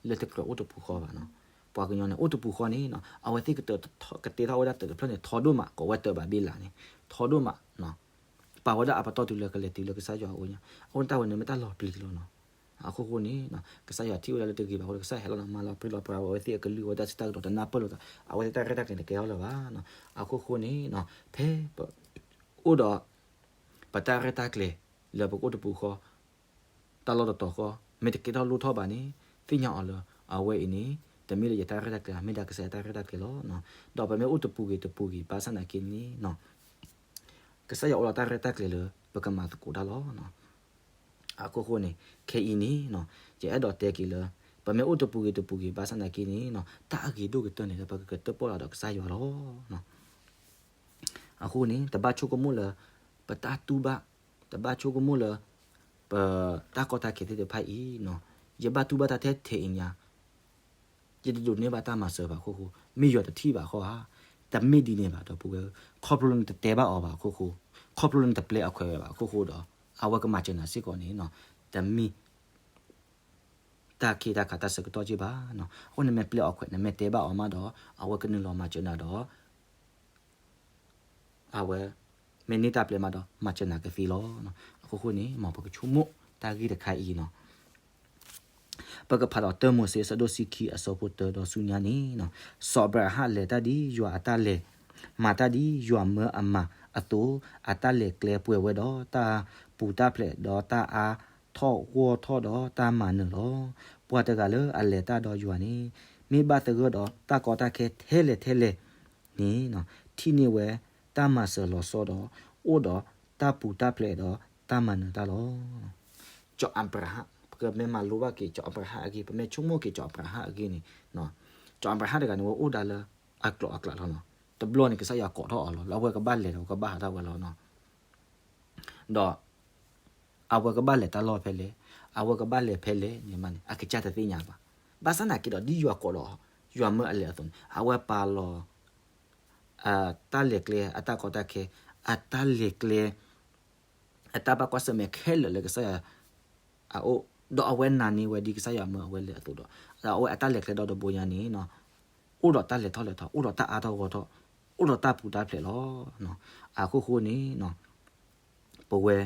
လၢတကြၢးအိၣ်တပူၤဃီဘၣ်နီၤ. ပှၤကညီန့ၣ် အိၣ်တပူၤဃီန့ၣ်နီၤ, အဝဲသ့ၣ်ကတၢၢ် ကတ့ထီၣ်ဝဲဒၣ်တၢာ်တဖျၢၣ်န့ၣ် ထီဒိၣ်မး, ကိးဝဲတၢာ်ဘၣ်ဘ့လးန့ၣ် ထီဒိၣ်မးနီၤ. ပာ်ဝဲဒၣ်အပတီၢ်တုၤလၢကလဲၤတုၤလၢကစၢ်ယွၤအအိၣ်ညါ, အဃိန့ၣ် တၢ်ဝဲန့ၣ်မ့ၢ်တၢ်လီၤပျံၤလီၤနီၤ. အခိၣ်ဃိန့ၣ် ကစၢ်ယွၤထံၣ်ဝဲဒၣ်လၢတဂ့ၤဘၣ်အဃိ ကစၢ်ယွၤဟဲလီၤနီၤ မၤလီၤပြံလီၤပြါဝဲ အဝဲသ့ၣ်အကလုၢ်ဝဲဒၣ် စံးတၢ်ကတိၤတနၢ်ပၢၢ်လိာ်သး, အဝဲသ့ၣ်တၢ်ရဲၣ်တၢ်ကျဲၤန့ၣ် တကဲထီၣ်လၢၤဘၣ်နီၤ. အခိၣ်ဃိန့ၣ် ဖဲပ အိၣ်ဒီး ပတၢ်ရဲၣ်တၢ်ကျဲၤ လၢပကအိၣ်တပူၤဃီ တၢ်လီၢ်တတီၤဃီ မ့ၢ်တကဲထီၣ်လိၣ်ထီၣ်ဘၣ်န့ၣ် သ့ၣ်ညါအီၤလၢ အဝဲအံၤန့ၣ် တမ့ၢ်လၢယတၢ်ရဲၣ်တၢ်ကျဲၤဘၣ်, မ့ၢ်ဒၣ်ကစၢ်ယွၤတၢ်ရဲၣ်တၢ်ကျဲၤလီၤ. ဒီးပမ့ၢ်အိၣ်တပူၤဂ့ၤတပူၤဂ့ၤ ဘၣ်ဆၣ်သနာ်က့န့ၣ် ကစၢ်ယွၤအိၣ်ဒီးတၢ်ရဲၣ်တၢ်ကျဲၤလၢ ပကမၤသကိးတၢ်လီၤ. အခိၣ်ဃိန့ၣ် ခဲအံၤန့ၣ် ယအဲၣ်ဒိးတဲက့ၤလၢ ပမ့ၢ်အိၣ်တပူၤဂ့ၤတပူၤဂ့ၤ ဘၣ်ဆၣ်သနာ်က့န့ၣ် တၢ်အဂ့ၤဒိၣ်ကတၢၢ်န့ၣ် လၢပကကတၢၢ်ပီၣ်လီၤဒီးကစၢ်ယွၤလီၤ. အဃိန့ၣ် တဘၣ်ဆိကမိၣ်လၢ ပတၢ်တူၢ်ဘၣ်, တဘၣ်ဆိကမိၣ်လၢ ပတၢ်ကီတၢ်ခဲသ့ၣ်တဖၣ်အံၤ, ယဘၣ်တူၢ်ဘၣ်တၢ်ထဲထဲအံၤညါ ယတဒိးန့ၢ်ဘၣ်တၢ်မၤစၢၤဘၣ်အခိၣ်ဃိ, မ့ၢ်ယွၤတထံၣ်ဘၣ်အဃိဧါ. တမ့ၢ်ဒ်န့ၣ်ဘၣ် ဒီပုၢ်ဝဲၢ်, ခီဖျိလၢနတတဲဘၣ်အီၤဘၣ်အခိၣ်ဃိ, ခီဖျိလၢနတပျဲအခွဲးဝဲဘၣ်အခိၣ်ဃိဒီး အဝဲကမၤစၢၤနၤစ့ၢ်ကီးန့ၣ် တမ့ၢ် တၢ်ခ့တၢ်ခးတၢ်ဆၢကတီၢ်က့ဘၣ်. အဃိန့ၣ် နမ့ၢ်ပျဲအီၤခွဲး နမ့ၢ်တဲဘၣ်အီၤမးဒီး အဝဲကနုာ်လီၤမၤစၢၤနၤဒီး အဝဲ မ့ၢ်န့ၢ်တၢ်ပျဲမးဒီး မၤစၢၤနၤကသ့လီၤ. အခိၣ်ဃိန့ၣ် မ်ပကဆိကမိၣ်တၢ်ဂ့ၢ်တခါအံၤနီၤ. ပကဖးဒီးတၢမိၤၡ့ အဆၢဒိၣ်ဆံခံအဆၢဖိတၢဒီးဆူညါန့ၣ်, စီၤအၤဘြၤဟၣ်လဲၤတၢ်ဒ်ယွၤအတၢ်လဲၤ, မၤတၢ်ဒ်ယွၤမၢအမၤအသိး, အတၢ်လဲၤကျဲပှဲၤဝဲဒီးတၢ်ပူၤတၢ်ဖျဲးဒီးတၢ်အါထီၣ်ဂီၢ်ထီၣ်ဒီးတၢ်မၤနၢၤလီၤ. ပှၤတဂၤလၢအလဲၤတၢ်ဒီးယွၤန့ၣ် မ့ၢ်ဘၣ်သဂၢၢ်ဒီးတၢ်ကီတၢ်ခဲထဲလဲၣ်ထဲလဲၣ်န့ၣ် ထံၣ်န့ၢ်ဝဲတၢ်မၤစၢၤလီၤဆီဒီး အိၣ်ဒီးတၢ်ပူၤတၢ်ဖျဲးဒီးတၢ်မၤနၢၤတၢ်လီၤ. စီၤအၤဘြၤဟၣ်, ပကမ့ၢ်မၤလိဘၣ်က့ၤစီၤအၤဘြၤဟၣ်အဂ့ၢ်, ပမ့ၢ်ဆိကမိၣ်က့ၤစီၤအၤဘြၤဟၣ်အဂ့ၢ်န့ၣ်, စီၤအၤဘြၤဟၣ်တဂၤန့ၣ် ဝဲအိၣ်ဒၣ်လၢအကျိၤအကျဲလီၤနီၤ. တဘျီန့ၣ် ကစၢ်ယွၤကိးထီၣ်အီၤလီၤ, လၢအဝဲကဘၣ်လဲၤဒီးကဘၣ်ဟးထီၣ်ဝဲလီၤနီၤ. ဒီး အဝဲကဘၣ်လဲၤတၢ်လီၢ်ဖဲလဲၣ်, အဝဲကဘၣ်လဲၤဖဲလဲၣ်န့ၣ်မးန့ၣ် အကစၢ်တသ့ၣ်ညါဘၣ်. ဘၣ်ဆၣ်သနာ်က့ဒီး ဒ်ယွၤကိးဒီး ယွၤမၢအလဲၤအသိးန့ၣ် အဝဲပာ်လီၤ အတၢ်လဲၤကျဲအတၢ်ကီတၢ်ခဲ, အတၢ်လဲၤကျဲ အတၢ်ဘၣ်ကွၢ်ဆၢၣ်မဲာ်ခဲလၢာ်လၢကစၢ်ယွၤအအိၣ်, ဒီးအဝဲနာ်န့ၢ်ဝဲဒ်ကစၢ်ယွၤမၢအဝဲလဲၤအသိးဒီး ဒီးအဝဲအတၢ်လဲၤကျဲဒီတဘိညါန့ၣ် အိၣ်ဒီးတၢ်လဲၤထီၣ်လဲၤထီ, အိၣ်ဒီးတၢ်အါထီၣ်ဂီၢ်ထီၣ်, အိၣ်ဒီးတၢ်ပူၤတၢ်ဖျဲးလီၤ. အခိၣ်ဃိန့ၣ် ပဝဲ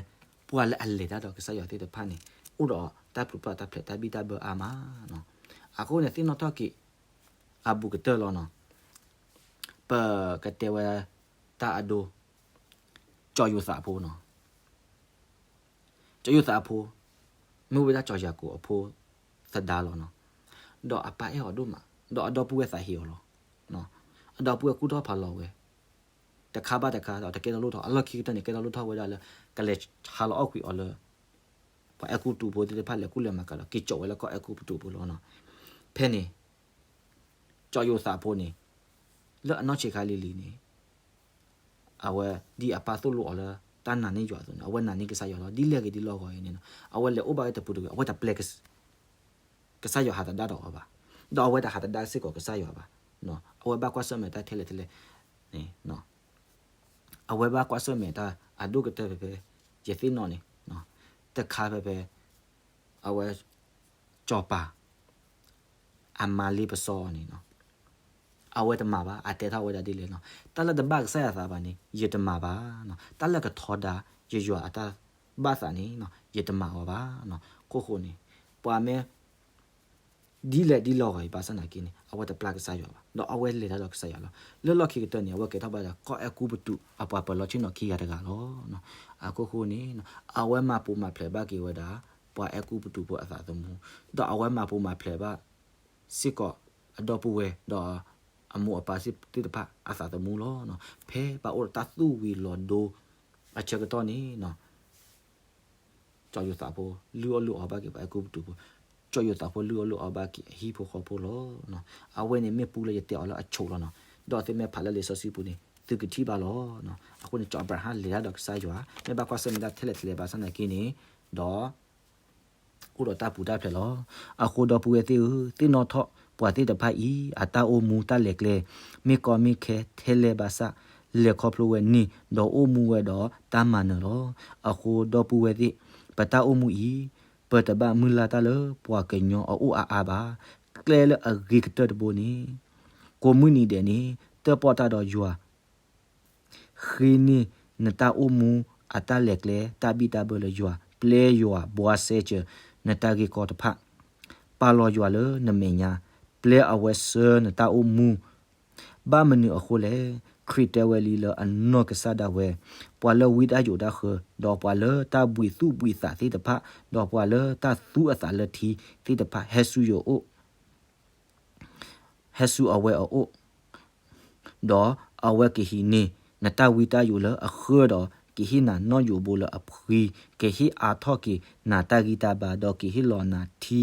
ပှၤလၢအလဲၤတၢ်ဒီးကစၢ်ယွၤသ့ၣ်တဖၣ်န့ၣ် အိၣ်ဒီးတၢ်ပူၤတၢ်ဖျဲးတၢ်ဘံၣ်တၢ်ဘၢအါမး. အဃိန့ၣ် သ့ၣ်နီၣ်ထီၣ်က့ၤ အဘူးကတၢၢ်လီၤနီၤ. ပကတဲဝဲ တၢ်အဒိ စီၤယိၤသးအဖိနီၤ. စီၤယိၤသးအဖိ မ့ၢ်ဝဲဒၣ်စီၤယၤကိာ်အဖိသဒါလီၤနီၤ. ဒီးအပၢ်အဲၣ်အီၤဒိၣ်မး, ဒီးအဒီပုၢ်ဝဲၢ်သးဟ့အီၤလီၤ. အဒီပုၢ်ဝဲၢ်ကူၣ်ထီၣ်ဖးလီၤဝဲ, တခါဘၣ်တခါ ဒီးတကဲထီၣ်လိၣ်ထီၣ်, အလီၢ်ခံကတၢၢ်န့ၣ် ကဲထီၣ်လိၣ်ထီၣ်ဝဲဒၣ်လၢ ကလဲၤဟးလီၤအီၣ်ကွံာ်အီၤလၢ ပှၤအဲၤကူပတူးဖိသ့ၣ်တဖၣ် လဲၤကူၣ်လဲၤမၤကၤဒီး က့ၤကၠီးဝဲလၢကီၢ်အဲၤကူပတူးဖိလီၤနီၤ. ဖဲန့ၣ် စီၤယိၤသးအဖိန့ၣ် လၢအနီၢ်ဆံးခါလံၤလံၤန့ၣ် အဝဲဒ်အပၢ်သိၣ်လိအီၤလၢ တၢ်နာ်န့ၢ်ယွၤအသိးန့ၣ် အဝဲနာ်န့ၢ်ကစၢ်ယွၤလီၤ. ဒ်လဲၣ်ဂ့ၤဒ်လဲၣ်ဂ့ၤန့ၣ် အဝဲလဲၤအိၣ်ဘၣ်ဝဲတပူၤတဂ့ၤ အဝဲတပျဲ ကစၢ်ယွၤဟးသဒၣ်ဒီးအီၤဘၣ်. ဒီးအဝဲတဟးသဒၣ်စ့ၢ်ကီးကစၢ်ယွၤဘၣ်. အဝဲဘၣ်ကွၢ်ဆၢၣ်မဲာ်တၢ်ထဲလဲၣ်ထဲလဲၣ်န့ၣ် အဝဲဘၣ်ကွၢ်ဆၢၣ်မဲာ်တၢ်အဒိၣ်ကတၢၢ်ဖဲဖဲ ယသ့ၣ်နီၣ်န့ၣ် တခါဖဲဖဲ အဝဲ စီၤပၤ အမါလ့ပစီအီၤန့ၣ် အဝဲတမၤဘၣ်. အတဲထီၣ်ဝဲဒၣ်ဒ်လဲၣ်နီၤ, တၢ်လၢတဘၣ်ကစၢ်ယွၤသးဘၣ်န့ၣ် ယတမၤဘၣ်နီၤ, တၢ်လၢကထီဒါ ယယွၤအတၢ်ဘၣ်သးန့ၣ် ယတမၤအီၤဘၣ်နီၤ. ခိၣ်ဃိန့ၣ် ပှၤမ့ၢ် ဒ်လဲၣ်ဒ်လဲၣ်ဂ့ၤ ဘၣ်ဆၣ်သနာ်က့န့ၣ် အဝဲတပျဲကစၢ်ယွၤဘၣ်, ဒီးအဝဲလဲၤတၢ်ဒီးကစၢ်ယွၤလီၤ. လၢလီၢ်ခံကတၢၢ်န့ၣ် အဝဲကဲထီၣ်ဘၣ်ဒီး ကီၢ်အဲၤကူပတူးအပှၤပၢၤလီၢ်ဆ့ၣ်နီၤခံဂၤတဂၤလီၤ. အခိၣ်ဃိန့ၣ် အဝဲမၤပူၤမၤဖျဲးဘၣ်က့ၤဝဲဒၣ် ပှၤအဲၤကူပတူးဖိအသးသမူ, ဒီးအဝဲမၤပူၤမၤဖျဲးဘၣ်စ့ၢ်ကီး အဒီပုၢ်ဝဲၢ် ဒီးအမိၢ်အပၢ်သ့ၣ်တဖၣ်အသးသမူလီၤ. ဖဲဘၣ်အိၣ်ဒီးတၢ်သူၣ်ဝံၤလီၤဒိအဆၢကတီၢ်န့ၣ် စီၤယိၤသးဖိ လုၢ်အီၣ်လုၢ်အီဘၣ်က့ၤပှၤအဲၤကူပတူးဖိ, စီၤယိၤသးဖိလုၢ်အီၣ်လုၢ်အီဘၣ်က့ၤအဟံၣ်ဖိဃီဖိလီၤ. အဝဲန့ၣ်မ့ၢ်ပူလၢယတဲအီၤလၢအဆိးလီၤနီၤ, ဒီးသုမ့ၢ်ဖးလၢလံာ်စီဆှံပူၤန့ၣ် သုကထံၣ်ဘၣ်လီၤ. အဃိန့ၣ် စီၤအၤဘြၤဟၣ်လဲၤတၢ်ဒီးကစၢ်ယွၤ မ့ၢ်ဘၣ်ကွၢ်ဆၢၣ်မဲာ်တၢ်ထဲလဲၣ်ထဲလဲၣ်ဘၣ်ဆၣ်သနာ်က့န့ၣ် ဒီး အိၣ်ဒီးတၢ်ပူၤတၢ်ဖျဲးလီၤ. အဃိဒီပုၢ်ဝဲၢ်သ့ၣ်ဧၢ, သ့ၣ်နီၣ်ထီၣ်ပှၤသ့ၣ်တဖၣ်အံၤ အတၢ်အိၣ်မူတၢ်လဲၤကျဲ မ့ၢ်ကီမ့ၢ်ခဲထဲလဲၣ်ဘၣ်ဆၣ် လဲၤခီဖျိဝဲန့ၣ် ဒီးအိၣ်မူဝဲဒီးတၢ်မၤနၢၤလီၤ. အဃိဒီပုၢ်ဝဲၢ်သ့ၣ်, ပတၢ်အိၣ်မူအံၤ ပတဘၣ်မုၢ်လၢ်တၢ်လၢပှၤကညီအအိၣ်အါအါဘၣ်. ကျဲလၢအဂ့ၤကတၢၢ်တဘိန့ၣ် ကိးမုၢ်နံၤဒဲးန့ၣ် တၢၣ်ပီၣ်တၢ်ဒီးယွၤ ဃ့န့ၢ်နတၢ်အိၣ်မူအတၢ်လဲၤကျဲ တၢ်ဘံၣ်တၢ်ဘၢလၢယွၤ, ပျဲယွၤဘှါစဲစၢၤနတၢ်ဂ့ၢ်ကီတဖၣ်, ပာ်လီၤယွၤလၢနမဲာ်ညါ, ပျဲအဝဲဆှၢနတၢ်အိၣ်မူ. ဘၣ်မနုၤအဃိလဲၣ်, ခရံာ်တဲဝဲလံလၢအနီၢ်ကစၢ်ဒၣ်ဝဲ, ပှၤလၢဝံတၢ်ယိးတၢ်ဃၢ, ဒီးပှၤလၢတၢ်ဘှံးသူၣ်ဘှံးသးသ့ၣ်တဖၣ်, ဒီးပှၤလၢတၢ်သူအသးလၢထံသ့ၣ်တဖၣ် ဟဲဆူယအိၣ် ဟဲဆူအဝဲအအိၣ်, ဒီးအဝဲကဟံးန့ၢ်နတၢ်ဝံတၢ်ယိးလၢအဃၢဒီး ကဟ့ၣ်နၤနီၣ်ယိးဘိလၢအဖှံ, ကဟ့ၣ်အါထီၣ်က့ၤနၤတၢ်ဂံၢ်တၢ်ဘါ, ဒီးကဟ့ၣ်လီၤနၤထံ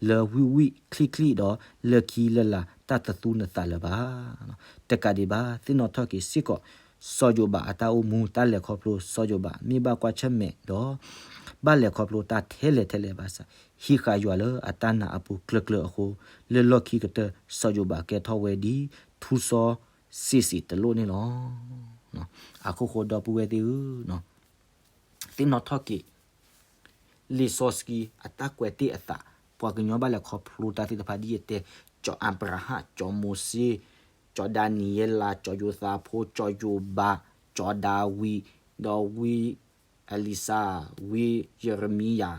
လၢဝံၣ်ဝံၣ်ချံချံ, ဒီးလၢခံလၢလာ်တၢ်တသူနသးလၢၤဘၣ်. တကးဒံးဘၣ် သ့ၣ်နီၣ်ထီၣ်က့ၤစ့ၢ်ကီး စီၤယိၤဘးအတၢ်အိၣ်မူ တၢ်လဲၤခီဖျိ စီၤယိၤဘးမ့ၢ်ဘၣ်ကွၢ်ဆၢၣ်မဲာ်ဒီး ဘၣ်လဲၤခီဖျိတၢ်ထဲလဲၣ်ထဲလဲၣ်ဘၣ်ဆၣ် ဟံးဃာ်ယွၤလၢအတၢ်နာ်အပူၤကျၢၤကျၢၤအဃိ လၢလီၢ်ခံကတၢၢ် စီၤယိၤဘးကဲထီၣ်ဝဲဒ်ထူစီဆ့ၣ်စ့ၣ်တလိၣ်န့ၣ်လီၤ. အခိၣ်ဃိဒီပုၢ်ဝဲၢ်သ့ၣ်ဧၢ, သ့ၣ်နီၣ်ထီၣ်က့ၤ လံာ်စီဆှံအတၢ်ကွဲးတ့ၢ်အသး ပှၤကညီဘၣ်လဲၤခီဖျိတၢ်သ့ၣ်တဖၣ်ဒ်အတဲ, စီၤအၤဘြၤဟၣ်, စီၤမိၤၡ့, စီၤဒၤနံယ့လး, စီၤယိၤသးဖိ, စီၤယိၤဘး, စီၤဒၤဝံး, ဒီးဝံအလံၤစါ, ဝံယရမံယၤ,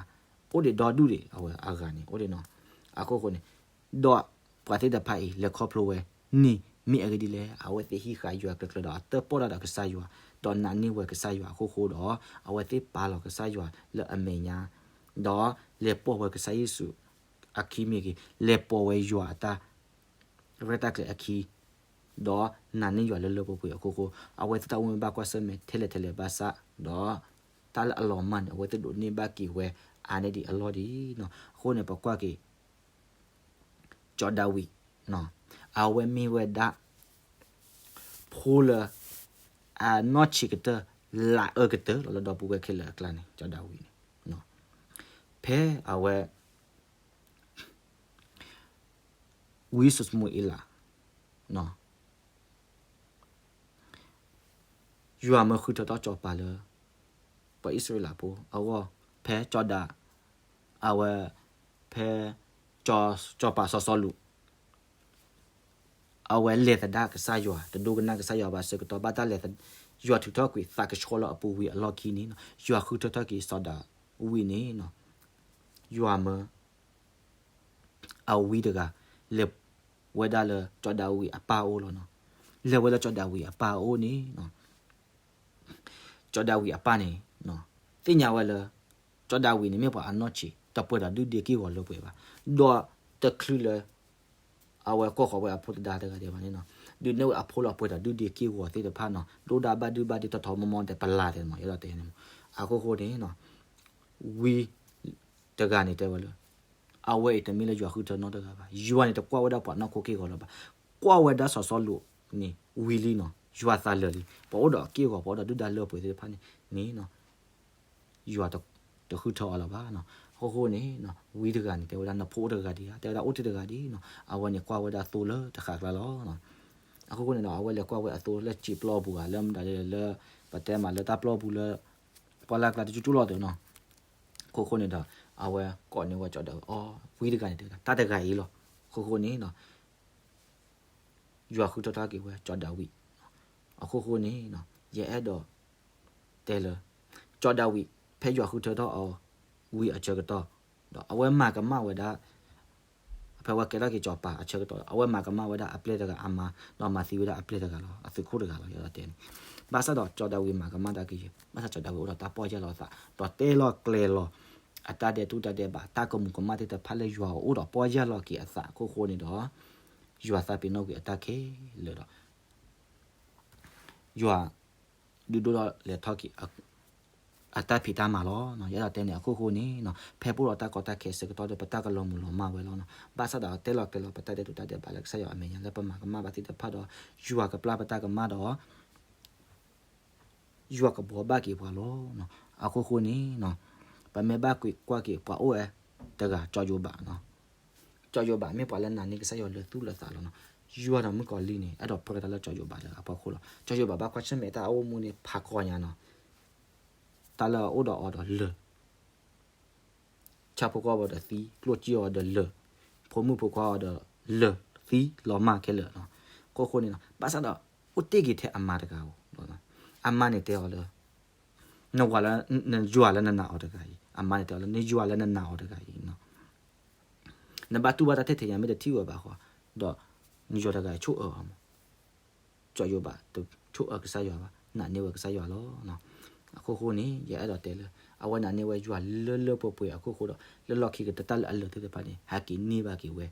အိၣ်ဒံးဒီဒူၣ်ဒံး အဝဲအဂၤန့ၣ် အိၣ်ဒံးနီၤ. အခိၣ်ဃိန့ၣ် ဒီးပှၤသ့ၣ်တဖၣ်အံၤ လဲၤခီဖျိဝဲန့ၣ် မ့ၢ်အဂ့ၢ်ဒ်လဲၣ်, အဝဲသ့ၣ်ဟံးဃာ်ယွၤကျၢၤကျၢၤဒီး အတၢၣ်ပီၣ်တၢ်ဒီးကစၢ်ယွၤ, ဒီးနာ်န့ၢ်ဝဲကစၢ်ယွၤအခိၣ်ဃိဒီး အဝဲသ့ၣ်ပာ်လီၤကစၢ်ယွၤလၢအမဲာ်ညါ, ဒီးလဲၤပိာ်ဝဲကစၢ်ယ့ၣ်ၡူးအခံမ့ၢ်ဂ့ၤ, လဲၤပိာ်ဝဲယွၤအတၢ် ရဲၣ်တၢ်ကျဲၤအခံ, ဒီးနာ်န့ၢ်ယွၤလၢလၢပှဲၤပှဲၤအခိၣ်ဃိ, အဝဲသ့ၣ်တၢ်အိၣ်မူဘၣ်ကွၢ်ဆၢၣ်မဲာ်ထဲလဲၣ်ထဲလဲၣ်ဘၣ်ဆၣ်, ဒီးတၢ်လၢအလီၤမၢ်န့ၣ် အဝဲသ့ၣ်ဒိးန့ၢ်ဘၣ်က့ၤဝဲအါန့ၢ်ဒံးအလီၢ်ဒံးနီၤ. အဃိန့ၣ် ပကွၢ်က့ၤ စီၤဒၤဝံး, အဝဲမ့ၢ်ဝဲဒၣ် ဖိလၢ အနီၢ်ဆံးကတၢၢ် လၢအအၢကတၢၢ်လီၤ လၢဒီပုၢ်ဝဲၢ်ခဲလၢာ်အကျါန့ၣ် စီၤဒၤဝံးန့ၣ်, ဖဲအဝဲ ဝံစီၤၡမူၤအ့လး ယွၤမၢဃုထၢထီၣ်စီၤပၤလၢ ပှၤအံၣ်စရ့လးဖိအဂီၢ်, ဖဲစီၤဒၤ, အဝဲ, ဖဲ စီၤပၤစီၤစီလူး အဝဲလဲၤသဒၣ်ကစၢ်ယွၤ, တဒိကနၣ်ကစၢ်ယွၤဘၣ်ဆၢကတီၢ် ဘၣ်တၢ်လဲၤ, ယွၤထုးထီၣ်ကွံာ်သးကဆှီလၢအပူၤဝံၤအလီၢ်ခံန့ၣ်, ယွၤဃုထၢထီၣ်က့ၤစီၤဒၤဝံးန့ၣ်, ယွၤမၢ အဝံတဂၤ လဲၤဝဲဒၣ်လၢစီၤဒၤဝံးအပၢ်အအိၣ်လီၤနီၤ. လဲၤဝဲလၢစီၤဒၤဝံးအပၢ်အအိၣ်န့ၣ်, စီၤဒၤဝံးအပၢ်န့ၣ် သ့ၣ်ညါဝဲလၢ စီၤဒၤဝံးန့ၣ်မ့ၢ်ပှၤအနီၢ်ဆံး တပှဲၤဒီးဒုၣ်ဒ့က့ၢ်ဂီၤလၢပှဲၤဘၣ်, ဒီးတချုးလၢ အဝဲကိးဃီၤဝဲအဖိသဒါတဂၤဒံးဘၣ်န့ၣ်နီၤ, ဒုးနဲၣ်ဝဲအဖိလီၤပှဲၤဒီးဒုၣ်ဒ့က့ၢ်ဂီၤသ့ၣ်တဖၣ်နီၤ, ဒိၣ်ဒၣ်ဘၣ်ဒုဘၣ်ဒ့ထီၣ်ထီ မီမီတဲပလၤတဲမး ယအဲၣ်ဒိးတဲန့ၣ်မး. အခိၣ်ဃိန့ၣ် ဝံတဂၤန့ၣ်တဲဝဲလၢ အဝဲအံၤတမ့ၢ်လၢယွၤဃုထၢနီတဂၤဘၣ်, ယွၤန့ၣ်တကွၢ်ဝဲဒၣ်ပှၤနီၢ်ခိက့ၢ်ဂီၤလၢၤဘၣ်, ကွၢ်ဝဲဒၣ်စီၤစီလူးန့ၣ် ဝံၤလံနီၤ, ယွၤသးလၢာ်လံ, ပှၤအိၣ်ဒီးက့ၢ်ဂီၤ ပှၤအိၣ်ဒီးဒုၣ်ဒါလၢပှဲၤသ့ၣ်တဖၣ်န့ၣ်န့ၣ် ယွၤတဃုထၢအီၤလၢၤဘၣ်နီၤ. အခိၣ်ဃိန့ၣ် ဝံတဂၤန့ၣ် တဲဝဲဒၣ်နဖိအိၣ်တဂၤဒံးဧါ, တဲဝဲဒၣ်အိၣ်တ့ၢ်တဂၤဒံးနီၤ, အဝဲန့ၣ်ကွၢ်ဝဲဒၣ်သိလၢတဃာ်ကျါလီၤ. အခိၣ်ဃိန့ၣ်ဒီး အဝဲလဲၤကွၢ်ဝဲအသိလၢစံာ်ပျီပူၤဧါ လၢမတၤလၢ ပတဲမးလၢတၢ်ပျီပူၤလၢ ပှၢ်လၢ်ကျါတကၠူကၠူလီၤတနီၤ. အခိၣ်ဃိန့ၣ်ဒီး အဝဲကိးန့ၢ်ဝဲစီၤဒၤဝံး, ဝံတဂၤန့ၣ်တဲဝဲဒၣ် တၢ်တဂၤအံၤလီၤ. အခိၣ်ဃိန့ၣ် ယွၤဃုထၢထီၣ်က့ၤဝဲစီၤဒၤဝံး, အခိၣ်ဃိန့ၣ် ယအဲၣ်ဒိးတဲလၢ စီၤဒၤဝံး ဖဲယွၤဃုထၢထီၣ်အီၤဝံၤအဆၢကတီၢ် ဒီးအဝဲမၤကမၣ်ဝဲဒၣ် ဖဲဝဲကဲထီၣ်က့ၤစီၤပၤအဆၢကတီၢ် အဝဲမၤကမၣ်ဝဲဒၣ်အပျဲၢ်တဂၤအမါ, ဒီးမၤသံဝဲဒၣ်အပျဲၢ်တဂၤလီၤ, အသုးခိၣ်တဂၤလီၤ ယအဲၣ်ဒိးတဲန့ၣ်. ဘၣ်ဆၣ်ဒီးစီၤဒၤဝံးမၤကမၣ်တၢ်ကယဲၢ်, ဘၣ်ဆၣ်စီၤဒၤဝံးအိၣ်ဒီးတၢ်ပီၢ်ယၢ်လီၤအသး ဒီးတဲလီၤကျဲၤလီၤ အတၢ်ဒဲးတူၢ်တၢ်ဒဲးဘး တၢ်ကမူၤကမၣ်သ့ၣ်တဖၣ်လၢယွၤအအိၣ်ဒီးပီၢ်ယၢ်လီၤက့ၤအသးအခိၣ်ဃိန့ၣ်ဒီး ယွၤသးပ့ၤနီၣ်ကွံာ်အတၢ်ခဲလၢာ်ဒီး ယွၤဒုးဒိၣ်ထီၣ်လဲၤထီၣ်က့ၤ အတၢ်ဖံးတၢ်မၤလီၤ. ယအဲၣ်ဒိးတဲန့ၣ် အခိၣ်ဃိန့ၣ် ဖဲပအိၣ်ဒီးတၢ်ကီတၢ်ခဲအဆၢကတီၢ်ဒီး ပတၢ်ကလီၤမုၢ်လီၤမၢ်ဝဲလီၤ. ဘၣ်ဆၣ်ဒီးတဲလီၤကျဲၤလီၤ ပတၢ်ဒဲးတူၢ်တၢ်ဒဲးဘးလၢကစၢ်ယွၤအမဲာ်ညါ လၢပမၤကမၣ်ဘၣ်သ့ၣ်တဖၣ်ဒီး ယွၤကပျၢ်ပတၢ်ကမၣ်ဒီး ယွၤကဘှီဘၣ်က့ၤပှၤလီၤ. အခိၣ်ဃိန့ၣ် ပမ့ၢ်ဘၣ်ကွၢ်က့ၤပှၤအိၣ်ဝဲတဂၤ စီၤယိၤဘး စီၤယိၤဘးမ့ၢ်ပှၤလၢနာ်န့ၢ်ကစၢ်ယွၤလၢသူၣ်လၢသးလီၤ. ယွၤဒီးမုၣ်ကီၤလံၢ်န့ၣ် အဲၣ်ဒိးပြၢတၢ်လၢစီၤယိၤဘးလၢအဖီခိၣ်လီၤ. စီၤယိၤဘးဘၣ်ကွၢ်ဆၢၣ်မဲာ်တၢ်အိၣ်မူန့ၣ် ဖးကီညါနီၤ. တၢ်လၢအအိၣ်ဒီးအီၤဒီးလၢၢ် ဆၣ်ဖိကီၢ်ဖိဒီးသံ, ကျိၣ်စ့အီၤဒီးလၢၢ်, ဖိမုၣ်ဖိခွါအီၤဒီးလၢၢ်, သံလီၤမၢ်ခဲလၢာ်. အခိၣ်ဃိန့ၣ် ဘၣ်ဆၣ်ဒီး အိၣ်တ့ၢ်က့ၤထဲအမါတဂၤဧိၤ, အမါန့ၣ်တဲအီၤလၢ နဝၤလၢ, နယွၤလၢနနာ်အီၤတဂၤအံၤ, အမါန့ၣ်တဲအီၤလၢ နယွၤလၢနနာ်အီၤတဂၤအံၤ နဘၣ်တူၢ်ဘၣ်တၢ်ထဲထဲညါ မ့ၢ်တထံၣ်ဝဲဘၣ်ဃီ, ဒီးနယွၤတဂၤအံၤဆိၣ်အၢအီၤမး. စီၤယိၤဘးတဆိၣ်အၢကစၢ်ယွၤဘၣ်, နာ်န့ၢ်ဝဲကစၢ်ယွၤလီၤ. အခိၣ်ဃိန့ၣ် ယအဲၣ်ဒိးတဲလၢ အဝဲနာ်န့ၢ်ဝဲယွၤလၢလၢပှဲၤပှဲၤအခိၣ်ဃိဒီး လၢလီၢ်ခံကတၢၢ်တၢ်လၢအလၢာ်သ့ၣ်တဖၣ်န့ၣ် ဟဲက့ၤန့ၢ်ဘၣ်က့ၤဝဲ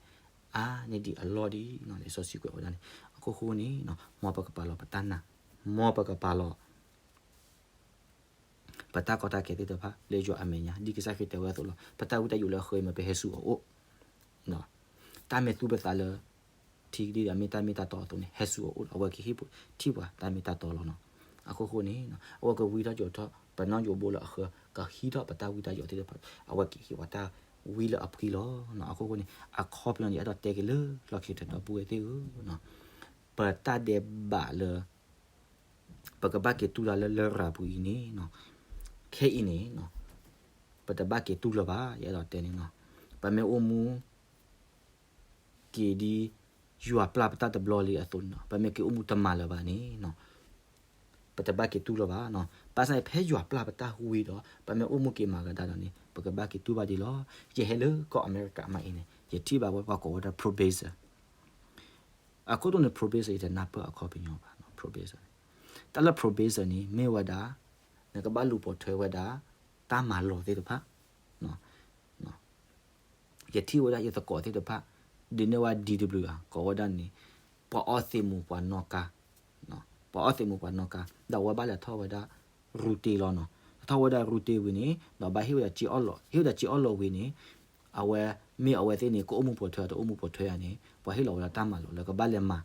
အါန့ၢ်ဒံးအလီၢ်ဒံး လံာ်စီဆှံကွဲးဝဲဒၣ်န့ၣ်. အခိၣ်ဃိန့ၣ် မ်ပကပာ်လီၤပတၢ်နာ်, မ်ပကပာ်လီၤ ပတၢ်ကီတၢ်ခဲသ့ၣ်တဖၣ်လၢယွၤအမဲာ်ညါ ဒ်ကစၢ်ခရံာ်တဲဝဲအသိးလီၤ. ပတၢ်ဝံတၢ်ယိးလၢအဃၢအံၤမ့ၢ်ပဟဲစူၤအီၤအိၣ် တၢ်မ့ၢ်သူပသးလၢ ထံကဒံဒီးမ့ၢ်တၢ်မ့ၢ်တၢ်တီအသိးန့ၣ် ဟဲစူၤအီၤအိၣ်ဒီး အဝဲကဟ့ၣ်ထံၣ်ပှၤတၢ်မ့ၢ်တၢ်တီလီၤနီၤ. အခိၣ်ဃိန့ၣ် အဝဲကဝံထီၣ်ယိးထီၣ် ပနီၣ်ယိးဘိလၢအဃၢ ကဟံးထီၣ်ပတၢ်ဝံတၢ်ယိးသ့ၣ်တဖၣ် အဝဲကဟ့ၣ်ပှၤတၢ်ဝံလၢအဖှံလီၤနီၤ. အခိၣ်ဃိန့ၣ် အခိၣ်ပညီန့ၣ် ယအဲၣ်ဒိးတဲက့ၤလၢလီၢ်ခံတတီၤ ပုၢ်ဝဲၢ်သ့ၣ်ဧၢ ပတၢ်ဒဲးဘးလၢ ပကဘၣ်က့ၤတူၢ်တၢ်လၢလရာ်ပူၤအံၤန့ၣ်နီၤ, ခဲအံၤန့ၣ်နီၤ, ပတဘၣ်က့ၤတူၢ်လၢၤဘၣ် ယအဲၣ်ဒိးတဲန့ၣ်နီၤ, ပမ့ၢ်အိၣ်မူ က့ၤဒ် ယွၤပျၢ်ပတၢ်တဘျီလံအသိးန့ၣ်နီၤ, ပမ့ၢ်က့ၤအိၣ်မူတမၤလၢၤဘၣ်န့ၣ်နီၤ, ပတဘၣ်က့ၤတူၢ်လၢၤဘၣ်နီၤ. ဘၣ်ဆၣ်န့ၣ် ဖဲယွၤပျၢ်ပတၢ်ဝံဒီး ပမ့ၢ်အိၣ်မူက့ၤမၤကဒါဒီးန့ၣ် ပကဘၣ်က့ၤတူၢ်ဘၣ်ဒံးလီၤ. ယဟဲလၢကီၢ်အမဲရကၤမးအံၤန့ၣ် ယထံၣ်ဘၣ်ဝဲပှၤကိးဝဲဒၣ် probation အခိၣ်ဃိန့ၣ် probation ယတနၢ်ပၢၢ်အခီပညီဘၣ်နီၤ, probation န့ၣ်, တၢ်လၢ probation န့ၣ် မ့ၢ်ဝဲဒၣ် နကဘၣ်လူၤပိာ်ထွဲဝဲဒၣ် တၢ်မၤလိာ်သ့ၣ်တဖၣ် ယထံၣ်ဝဲဒၣ်ယသကိးသ့ၣ်တဖၣ် ဒုးနဲၣ်ဝဲ DWI ကိးဝဲဒၣ်န့ၣ် ပှၤအီသံးမူးပှၤနီၣ်ကါ, ပှၤအီသံးမူးပှၤနီၣ်ကါ ဒီးအဝဲဘၣ်လဲၤထီၣ်ဝဲဒၣ် ရူတ့လီၤနီၤ. ထီၣ်ဝဲဒၣ်ရူတ့ဝံၤန့ၣ် ဒီးဘၣ်ဟ့ၣ်ဝဲဒၣ်စ့အီၣ်လီး, ဟ့ၣ်ဝဲဒၣ်စ့အီၣ်လီးဝံၤန့ၣ် အဝဲ မ့ၢ်အဝဲသ့ၣ်န့ၣ် ကအိၣ်မူပိာ်ထွဲ တအိၣ်မူပိာ်ထွဲဧါန့ၣ် ပှၤဟ့ၣ်လီၤဝဲဒၣ်တၢ်မၤလိာ်လၢကဘၣ်လဲၤမၤ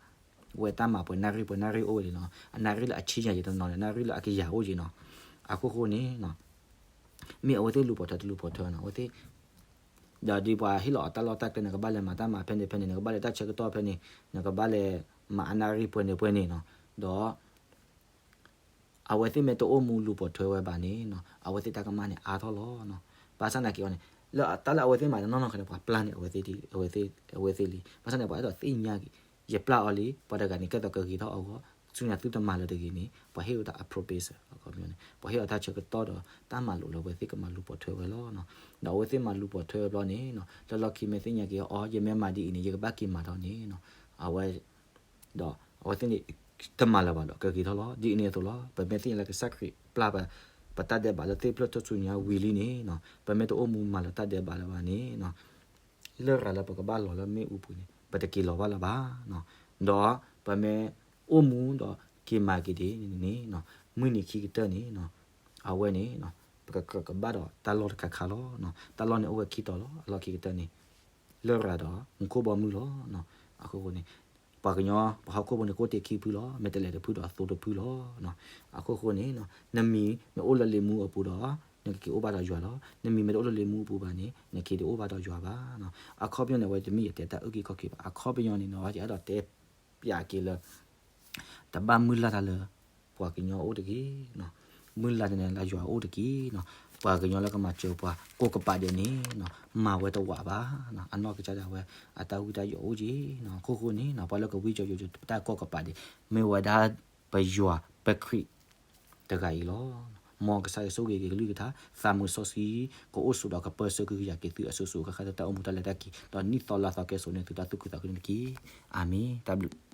ဝဲတၢ်မၤပှဲၤနၣ်ရံၣ်ပှဲၤနၣ်ရံၣ်အိၣ်ဝဲန့ၣ်နီၤ, အနၣ်ရံၣ်လၢအဆံညါယံၤတနီၤန့ၣ် နၣ်ရံၣ်လၢအကယၤအိၣ်ယံၤနီၤ. အခိၣ်ဃိန့ၣ် မ့ၢ်အဝဲသ့ၣ်လူၤပိာ်ထွဲတလူၤပိာ်ထွဲနီၤ အဝဲသ့ၣ် ဒီးဒ်ပှၤဟ့ၣ်လီၤအီၤတၢ်လီၢ်တၢ်ကျဲ နကဘၣ်လဲၤမၤတၢ်မၤဖဲန့ၣ်ဖဲန့ၣ် နကဘၣ်လဲၤတၢ်ဆၢကတီၢ်ဖဲန့ၣ် နကဘၣ်လဲၤမၤအနၣ်ရံၣ်ပှဲၤန့ၣ်ပှဲၤန့ၣ်နီၤ. ဒီး အဝဲသ့ၣ်မ့ၢ်တအိၣ်မူလူၤပိာ်ထွဲဝဲဘၣ်န့ၣ်နီၤ အဝဲသ့ၣ်တၢ်ကမၣ်န့ၣ်အါထီၣ်လီၤနီၤ. ဘၣ်ဆၣ်သနာ်က့အီၤန့ၣ် လၢတၢ်လၢအဝဲသ့ၣ်မၤတနီၤနီၤခီန့ၣ် ပှၤပျၢ်န့ၣ် အဝဲသ့ၣ်လံ. ဘၣ်ဆၣ်န့ၣ် ပှၤအဲၣ်ဒိးသ့ၣ်ညါက့ၤ ယပျၢ်အီၤလံ ပှၤတဂၤန့ၣ် ကဲသိးကဂ့ၤထီၣ်အဂီၢ် ဆူညါသုတမၤလၢၤတဂ့ၤန့ၣ် ပှၤဟ့ၣ်ဝဲဒၣ်အ probation အခီပညီန့ၣ် ပှၤဟ့ၣ်အီၤတၢ်ဆၢကတီၢ်ဒီးတၢ်မၤလိာ်လၢအဝဲသ့ၣ်ကမၤလူၤပိာ်ထွဲဝဲလီၤနီၤ. ဒီးအဝဲသ့ၣ်မၤလူၤပိာ်ထွဲဝဲဘျီန့ၣ်နီၤ လၢလီၢ်ခံမ့ၢ်သ့ၣ်ညါက့ၤအီၤ ယမ့ၢ်မၤဒ်အံၤန့ၣ် ယကဘၣ်က့ၤမၤထီၣ်န့ၣ်နီၤ အဝဲ ဒီးအဝဲသ့ၣ်န့ၣ် တမၤလၢၤဘၣ်ဒီး ကဂ့ၤထီၣ်လီၤ. ဒ်အံၤန့ၣ်အသိးလီၤ. ပမ့ၢ်သ့ၣ်ညါလၢကစၢ်ခရံာ်ပျၢ်ပ ပတၢ်ဒဲးဘးလၢသ့ၣ်ဖျၢၣ်ထီၣ်ဆူညါဝံၤလံန့ၣ်နီၤ ပမ့ၢ်တအိၣ်မူမၤလၢၤတၢ်ဒဲးဘးလၢၤဘၣ်န့ၣ်နီၤ လရာ်လၢပကဘၣ်လီၤလၢမ့ၣ်အူပူၤန့ၣ် ပတက့ၤလီၤဘၣ်လၢၤဘၣ်နီၤ. ဒီးပမ့ၢ်အိၣ်မူဒီးက့ၤမၤက့ၤဒ်န့ၣ်န့ၣ်နီၤ မုၢ်နံၤခံကတၢၢ်န့ၣ်နီၤ အဝဲန့ၣ်နီၤ ပကကြၢးကဘၣ်ဒီးတၢ်လီၢ်တခါခါလီၤနီၤ. တၢ်လီၢ်န့ၣ်အိၣ်ဝဲခံတီၤလီၤ. အလီၢ်ခံကတၢၢ်န့ၣ် လရာ်ဒီးမူခိၣ်ဘီမုၢ်လီၤနီၤ. အခိၣ်ဃိန့ၣ် ပှၤကညီ ပှၤဟီၣ်ခိၣ်ဖိန့ၣ် ကအိၣ်တ့ၢ်ခံဖုလီၤ. မ့ၢ်တလဲၤတဖုဒီးသိတဖုလီၤနီၤ. အခိၣ်ဃိန့ၣ်နီၤ နမံၤမ့ၢ်အိၣ်လၢလံာ်မူအပူၤဒီး နကက့ၤအိၣ်ဘၣ်ဒီးယွၤလီၤ. နမံၤမ့ၢ်တအိၣ်လၢလံာ်မူအပူၤဘၣ်န့ၣ် နက့ၤတအိၣ်ဘၣ်ဒီးယွၤဘၣ်နီၤ. အခီပညီန့ၣ် အဝဲတမ့ၢ်ယတဲတၢ်အုၣ်က့ၤခီၣ်က့ၤဘၣ်. အခီပညီန့ၣ်နီၤ ယအဲၣ်ဒိးတဲပၠးက့ၤလၢ တဘၣ်မုၢ်လၢ်တၢ်လၢ ပှၤကညီအိၣ်တဂ့ၤနီၤ. မုၢ်လၢ်တၢ်န့ၣ်လၢယွၤအိၣ်တက့ၢ်နီၤ. ပှၤကညီလၢကမၤစၢၤပှၤကိးကပၤဒဲးန့ၣ်နီၤ မၤဝဲတဝးဘၣ်နီၤ. အနီၢ်ကစၢ်ဒၣ်ဝဲ အတၢ်ဝံတၢ်ယိးအိၣ်က့ၤနီၤ. အခိၣ်ဃိန့ၣ်နီၤ ပှၤလၢကဝံစၢၤယိၤတၢ်ကိးကပၤဒဲး မ့ၢ်ဝဲဒၣ်ပယွၤပခရံာ်တဂၤအံၤလီၤ. မ်ကစၢ်ယွၤဆိၣ်ဂ့ၤက့ၤကလုၢ်ကထါ သးမုာ်စီဆှံ ကအိၣ်ဆိးဒီးကပၢၢ်ဆၢကဟုကယာ်က့ၤသုအစိၤစိၤအဃၣ်ဃၣ် တၢ်အိၣ်မူတၢ်လဲၤတၢ်က့ၤ ဒီးနံၣ်သီလါသီကဲစိာ်န့ၢ်သုတၢ်သူၣ်ခုသးခုန့ၣ်တက့ၢ်. အၤမ့ၣ်. တၢ်ဘျုး